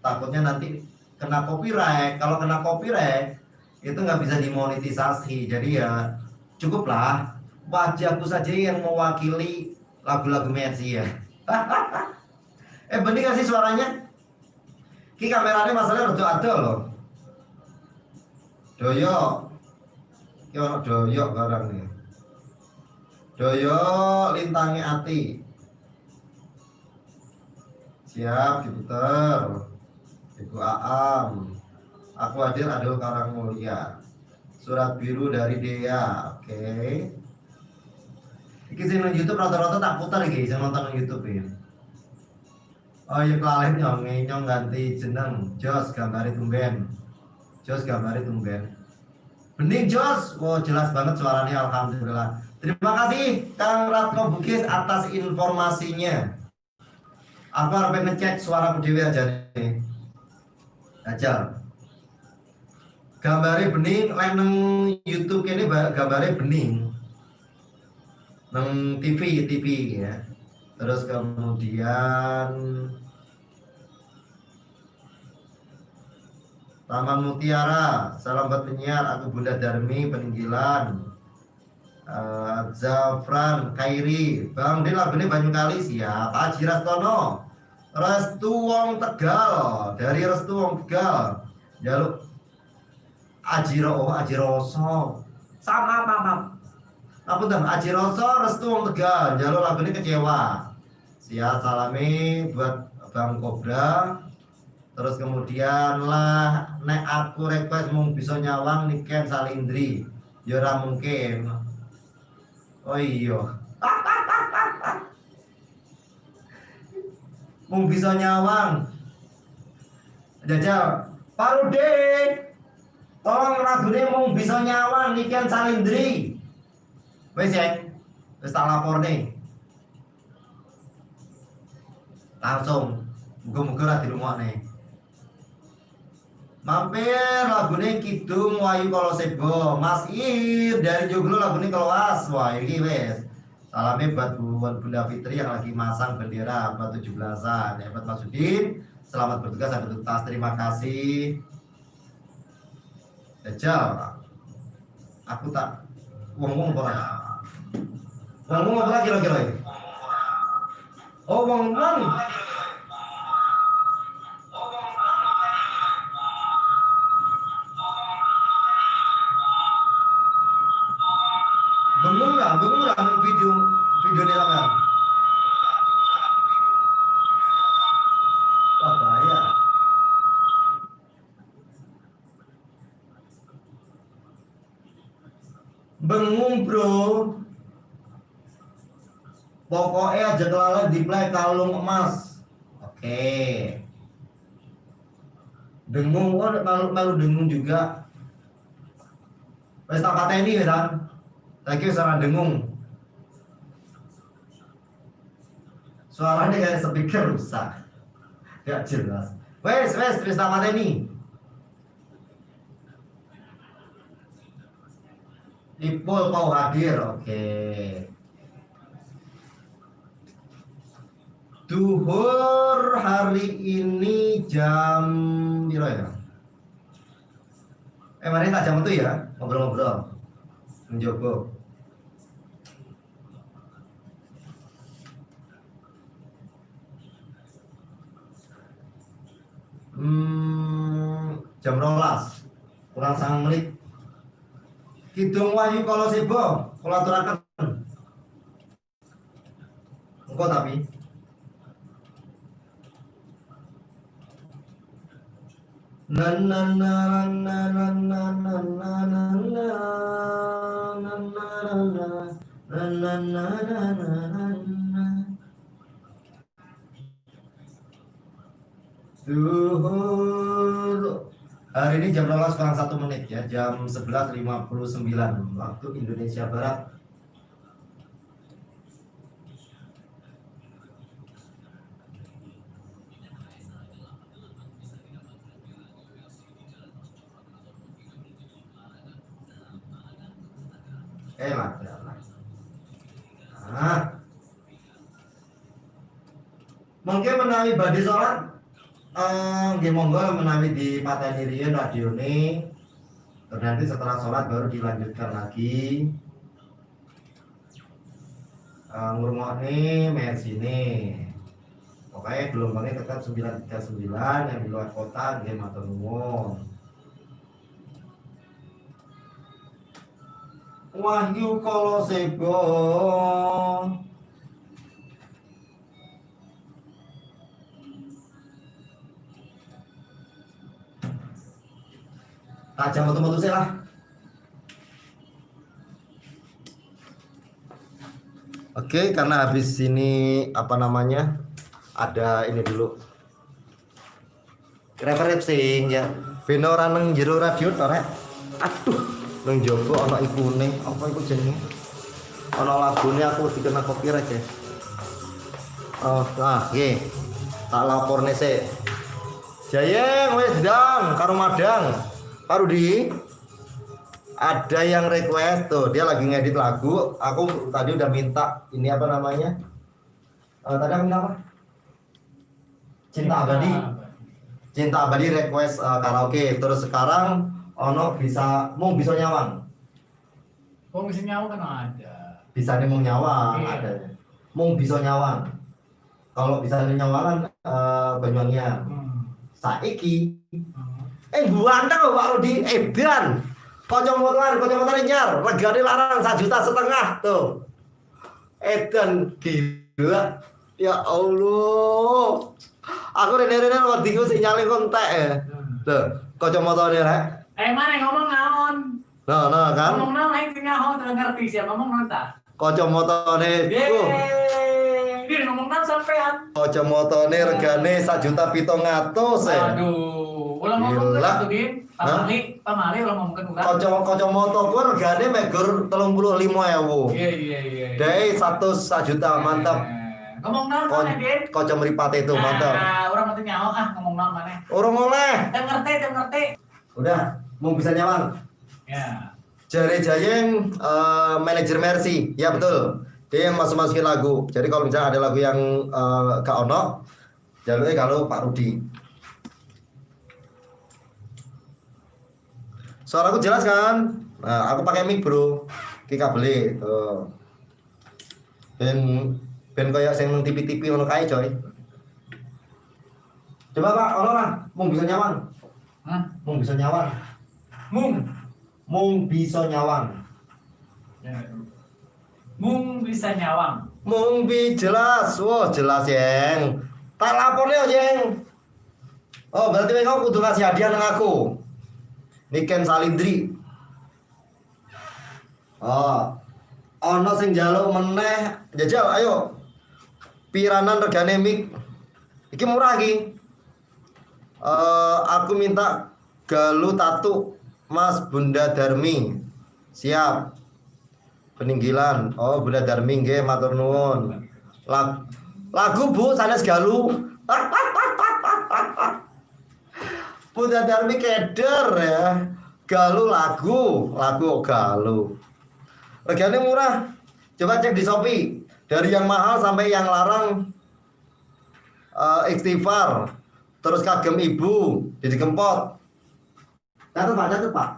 takutnya nanti kena copyright. Kalau kena copyright itu nggak bisa dimonetisasi. Jadi ya cukuplah wajahku saja yang mewakili lagu-lagu Mercy ya. Bening nggak sih suaranya? Ki kameranya masalahnya rada adoh loh. Doyok. Ki ono doyok barang nih. Doyok lintangi ati. Siap diputer. Ibu Aam. Aku hadir Adol Karang Mulia. Surat biru dari Dea. Oke. Iki sing nang YouTube rata-rata tak putar iki sing nonton nang YouTube ya. Oh iya kelalen nyong, nyong ganti jeneng. Jos gambare tumben. Jos gambare tumben. Bening Jos. Wow, jelas banget suaranya alhamdulillah. Terima kasih Kang Ratno Bugis atas informasinya. Aku harus ngecek suaraku dewe aja nih. Aja. Gambare bening, lek nang YouTube kene gambare bening. Nang TV, TV ya. Terus kemudian Taman Mutiara, salam buat penyiar, aku Bunda Darmi, Peninggilan. Zafran, Kairi, Bang Dil lagunya Banyu Kali siap. Aji Rastono, Restu Wong Tegal, dari Restu Wong Tegal. Jaluk Aji oh Aji Roso. Sama apa apa. Apa tuh? Aji Roso, Restu Wong Tegal, jaluk lagunya kecewa. Siap, salami buat Bang Kobra. Terus kemudian lah nek aku request mung bisa nyawang Niken Salindri. Ya ora mungkin. Oh iya. Mung bisa nyawang. Jajal Parude. Tolong lagune mung bisa nyawang Niken Salindri. Wis ya. Wis tak laporne. Langsung muga-muga ora dirungokne. Mampir lagune Kidung Wahyu Kolosebo. Mas Ir dari Joglo lagune Keloas. Wah, iki wis. Salamnya buat Bunda Fitri yang lagi masang bendera buat 17-an. Hebat Mas Udin. Selamat bertugas sampai tuntas. Terima kasih. Jajal. Aku tak wong-wong apa ora? Wong-wong apa kira-kira iki? Oh, wong-wong. Bengung nggak? Bengung nggak nang video video ini sampean? Wah, bahaya. Bengung, bro. Pokoknya aja kelalen di play kalung emas. Oke. Dengung, oh malu malu dengung juga. Wes tak pateni wis an. Lagi wis ora dengung. Suaranya kayak speaker rusak. Gak jelas. Wes wes wis tak pateni. Ipul kau hadir, oke. Duhur hari ini jam piro ya? Eh, mari tak jam itu ya, ngobrol-ngobrol. Menjogo. Jam 12 kurang 9 menit. Kidung Wahyu Kolosebo, kula aturaken. Engko tapi. Na na na na na na na na na na na na na na na na na na na. Duhur hari ini jam 12 kurang 1 menit ya, jam 11.59 waktu Indonesia Barat. Eh lah, lah. Nah. Mungkin menawi badhe sholat, nggih monggo menawi dipateni riyin radione. Terus nanti setelah sholat baru dilanjutkan lagi. Ngrungokne Mercine. Pokoknya gelombangnya tetap 939, yang di luar kota nggih matur nuwun. Wahyu Kolosebo. Tak jam metu-metu sih lah. Oke, karena habis ini apa namanya? Ada ini dulu. Referencing ya. Ben ora nang jero radio to rek. Aduh, nang jowo ana ikune, apa iku jenenge? Ana lagune aku dikena copyright ya. Oh, nah, nggih. Tak laporne sik. Jayeng wis ndang karo Madang. Pak Rudi, ada yang request tuh, dia lagi ngedit lagu. Aku tadi udah minta ini apa namanya? Tadi aku minta apa? Cinta Abadi. Cinta Abadi request karaoke. Terus sekarang ono bisa mung bisa nyawang. Wong bisa nyawang kan ada. Bisa nih mung nyawang Iya. ada. Mung bisa nyawang. Kalau bisa nyawang kan Banyuwangian. Saiki ganteng lho Pak Rudi, edan. Kacamata kacamata nyar, regane larang 1,5 juta tuh. Edan gila. Ya Allah. Aku rene-rene wedi ku sinyale kontek ya. Tuh, kacamatane rek. Eh, mana ngomong naon? Nah, nah kan. Ngomong naon aing teu nyaho teu ngerti siapa ngomong naon ta? Kacamatane. Yeay. Dia ngomong naon sampean? Kacamatane regane 1,7 juta ya. Aduh, ulah ngomong Gila. tuh, Din. Pamali, pamali ulah ngomongkeun urang. Kaca kacamata ku regane mek gur 35.000. Iya. Dai 1 juta mantap. Eh, ngomong naon mana, Din? Kaca mripate itu mantap. Ah, urang mah teu nyaho ah ngomong naon maneh. Urung oleh. Teu ngerti, teu ngerti. Udah, mau bisa nyawang. Ya. Jare Jayeng manajer Mercy. Ya betul. Dia yang masuk-masukin lagu. Jadi kalau misalnya ada lagu yang gak ono, jalurnya kalau Pak Rudi. Suaraku jelas kan? Nah, aku pakai mic, Bro. Ki kabele tuh. Ben ben koyo sing nang TV-TV ngono kae, coy. Coba Pak, ono ora? Mung bisa nyawang. Hah? Mung bisa nyawang. Mung. Mung bisa nyawang. Ya. Mung bisa nyawang. Mung bi jelas. Wah, jelas, Yeng. Tak laporne yo, Yeng. Oh, berarti kau kudu ngasih hadiah nang aku. Niken Salindri. Oh. Ono sing njaluk meneh, jajal ayo. Piranan regane mic. Iki murah iki. Aku minta Galuh Tatu Mas Bunda Darmi. Siap. Peninggilan. Oh, Bunda Darmi nggih matur nuwun. Lagu Bu sanes Galuh. Bunda Darmi keder ya. Galuh lagu, lagu Galuh. Regane murah. Coba cek di Shopee. Dari yang mahal sampai yang larang. Istighfar. Terus kagem ibu Didi Kempot. Catat Pak, catat Pak.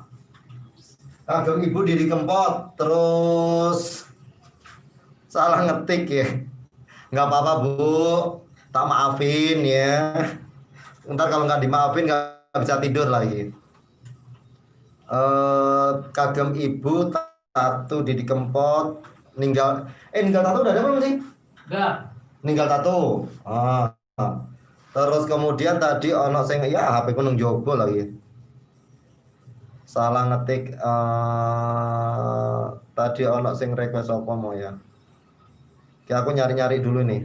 Kagem ibu Didi Kempot. Terus salah ngetik ya. Nggak apa-apa Bu, tak maafin ya. Ntar kalau nggak dimaafin nggak bisa tidur lagi. Kagem ibu tato Didi Kempot, ninggal ninggal tato udah ada belum sih? Udah. Ninggal tato. Ah. Terus kemudian tadi ono sing ya HP ku nang jobo lagi. Salah ngetik, tadi ono sing request apa mau ya? Oke, aku nyari-nyari dulu nih.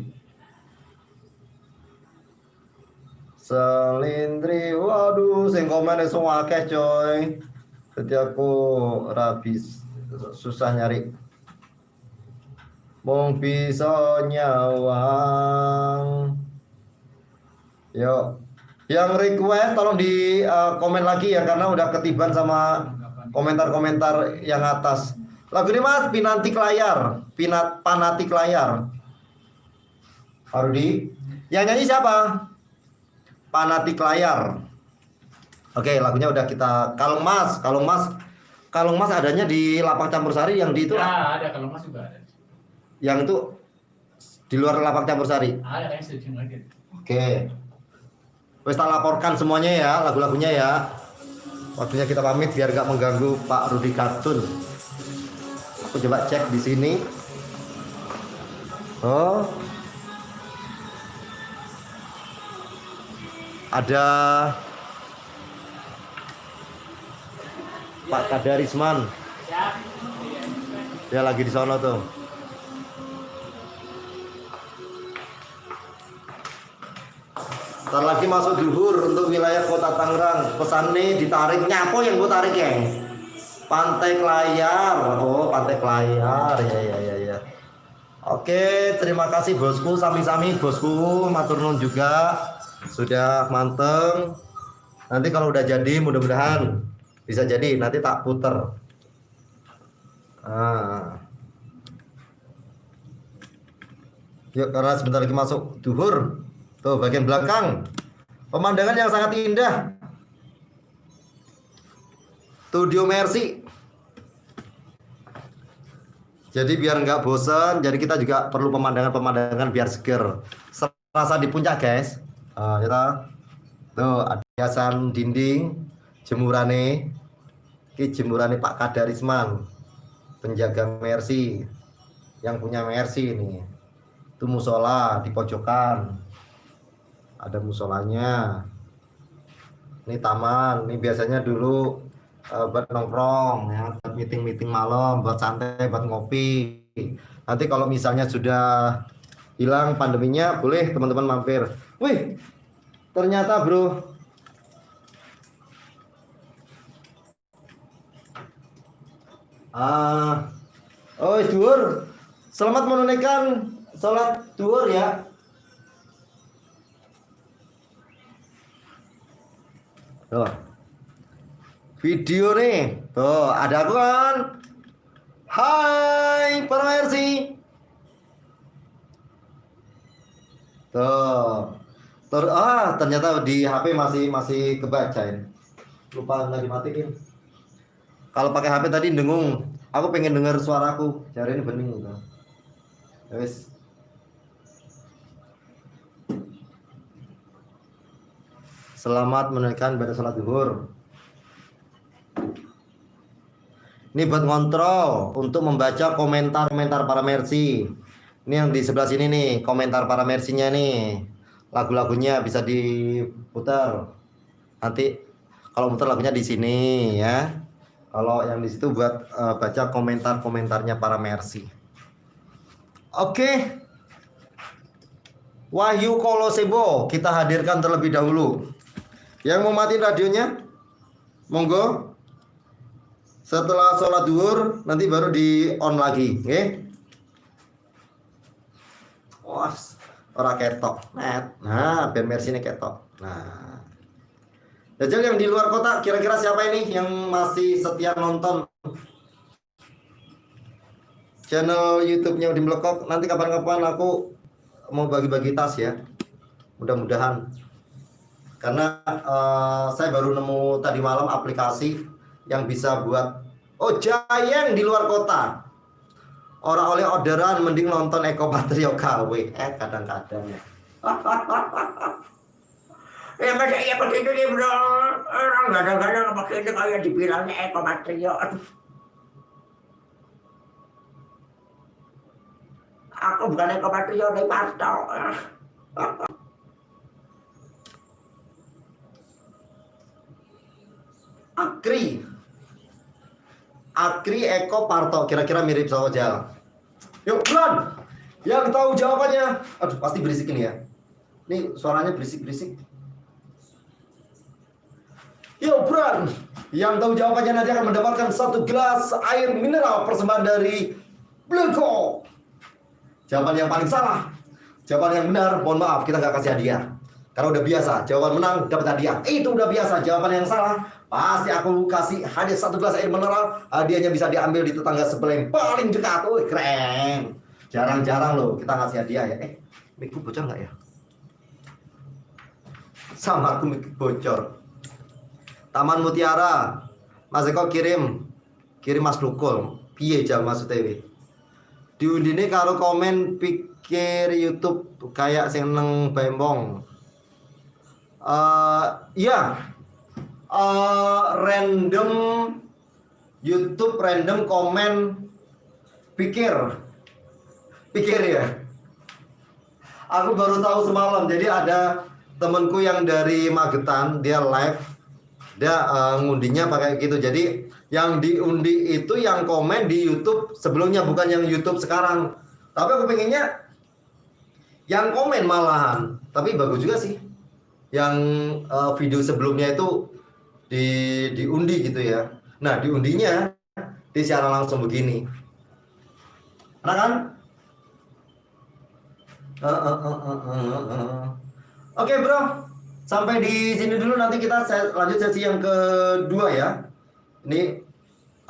Selindri, waduh, sing komen iso akeh coy. Jadi aku rabis susah nyari. Mung bisa nyawang. Yuk, yang request tolong di komen lagi ya karena udah ketiban sama komentar-komentar yang atas. Lagu ini Mas Pinanti Layar, Panatik Layar. Pak Rudi, yang nyanyi siapa? Panatik Layar. Oke, lagunya udah kita Kalung Mas, Kalung Mas. Kalung Mas adanya di Lapak Campur Sari yang di itu. Ya, ada Kalung Mas juga ada. Yang itu di luar Lapak Campur Sari. Ada kayaknya sudah lagi. Oke. Wes tak laporkan semuanya ya, lagu-lagunya ya. Waktunya kita pamit biar nggak mengganggu Pak Rudi Kartun. Aku coba cek di sini. Oh. Ada Pak Kadarisman. Dia lagi di sono tuh. Ntar lagi masuk duhur untuk wilayah Kota Tangerang. Pesannya ditarik, nyapo yang gue tarik ya? Pantai Klayar. Oh, Pantai Klayar. Ya ya ya ya. Oke, terima kasih bosku, sami-sami bosku, matur nuwun juga sudah manteng. Nanti kalau udah jadi mudah-mudahan bisa jadi nanti tak puter. Ah. Yuk, karena sebentar lagi masuk duhur. Tuh bagian belakang. Pemandangan yang sangat indah. Studio Mercy. Jadi biar nggak bosan, jadi kita juga perlu pemandangan-pemandangan biar seger. Serasa di puncak, guys. Kita tuh ada hiasan dinding, jemurane. Ki jemurane Pak Kadarisman, penjaga Mercy, yang punya Mercy ini. Itu musola di pojokan. Ada musolanya. Ini taman, ini biasanya dulu buat nongkrong ya, buat meeting-meeting malam, buat santai, buat ngopi. Nanti kalau misalnya sudah hilang pandeminya, boleh teman-teman mampir. Wih, ternyata bro, oh duhur, selamat menunaikan sholat duhur ya. Tuh. Video nih, tuh ada aku kan. Hai para Mercy. Tuh. Ternyata di HP masih kebaca ini. Lupa nggak dimatiin. Kalau pakai HP tadi dengung. Aku pengen denger suaraku. Jari ini bening gitu. Ya wis. Selamat menunaikan ibadah sholat zuhur. Ini buat ngontrol untuk membaca komentar-komentar para Mercy. Ini yang di sebelah sini nih, komentar para Mercy-nya nih. Lagu-lagunya bisa diputar. Nanti kalau muter lagunya di sini ya. Kalau yang di situ buat baca komentar-komentarnya para Mercy. Oke. Wahyu Kolosebo kita hadirkan terlebih dahulu. Yang mau matiin radionya, monggo. Setelah sholat zuhur nanti baru di on lagi, oke? Wah, ora ketok, net. Nah, biar Mercy ini ketok. Nah, Jajal yang di luar kota, kira-kira siapa ini yang masih setia nonton channel YouTube-nya Udin Blekok? Nanti kapan-kapan aku mau bagi-bagi tas ya. Mudah-mudahan. Karena saya baru nemu tadi malam aplikasi yang bisa buat, oh, Jayeng di luar kota. Ora oleh orderan, mending nonton Eko Patrio KW. Eh, kadang-kadang ya. Ya masa iya begitu nih, bro. Orang kadang-kadang begitu kayak dibilangnya Eko Patrio. Aduh. Aku bukan Eko Patrio, nih Parto. Akri. Akri Eko Parto kira-kira mirip sama Jal. Yuk, buruan. Yang tahu jawabannya. Aduh, pasti berisik ini ya. Ini suaranya berisik-berisik. Yuk, buruan. Yang tahu jawabannya nanti akan mendapatkan satu gelas air mineral persembahan dari Bleko. Jawaban yang paling salah. Jawaban yang benar, mohon maaf, kita nggak kasih hadiah. Karena udah biasa, jawaban menang dapat hadiah. Itu udah biasa. Jawaban yang salah, pasti aku kasih hadiah satu gelas air mineral. Hadiahnya bisa diambil di tetangga sebelah yang paling dekat. Wih, keren. Jarang-jarang loh kita ngasih hadiah ya. Eh, mic bocor nggak ya? Sama aku mic bocor. Taman Mutiara. Mas Eko kirim. Kirim Mas Dukul. Piye jam maksudnya wi? Diundine karo komen pikir YouTube kayak sing neng Bembong. Iya. Random YouTube, random komen pikir. Pikir ya. Aku baru tahu semalam. Jadi ada temenku yang dari Magetan, dia live, dia ngundinya pakai gitu. Jadi yang diundi itu yang komen di YouTube sebelumnya, bukan yang YouTube sekarang. Tapi aku pengennya yang komen malahan. Tapi bagus juga sih. Yang video sebelumnya itu diundi gitu ya. Nah, diundinya di siaran langsung begini. Enak kan? Oke, bro, sampai di sini dulu, nanti kita lanjut sesi yang kedua ya. Ini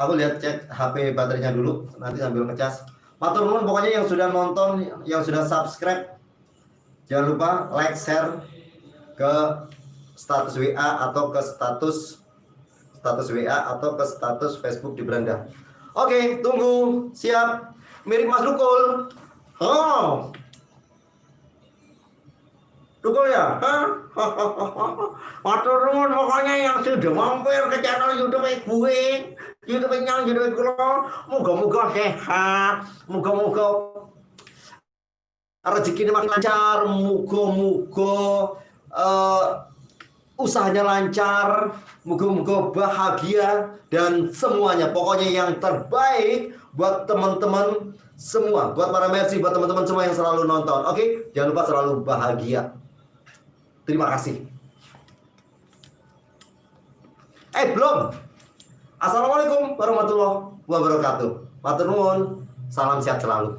aku lihat cek HP baterainya dulu, nanti sambil ngecas. Matur nuwun pokoknya yang sudah nonton, yang sudah subscribe. Jangan lupa like, share ke status WA atau ke status status WA atau ke status Facebook di beranda. Oke, tunggu. Siap. Mirip Mas Dukul. Oh. Dukul ya? Hah? Matur nuwun pokoknya yang sudah mampir ke channel YouTube gue, YouTube nyang YouTube kula, muga-muga sehat, muga-muga rezeki makin lancar, muga-muga usahanya lancar, muga-muga bahagia dan semuanya. Pokoknya yang terbaik buat teman-teman semua, buat para Mercy, buat teman-teman semua yang selalu nonton. Oke, jangan lupa selalu bahagia. Terima kasih. Eh, belum. Assalamualaikum warahmatullahi wabarakatuh. Matur nuwun. Salam sehat selalu.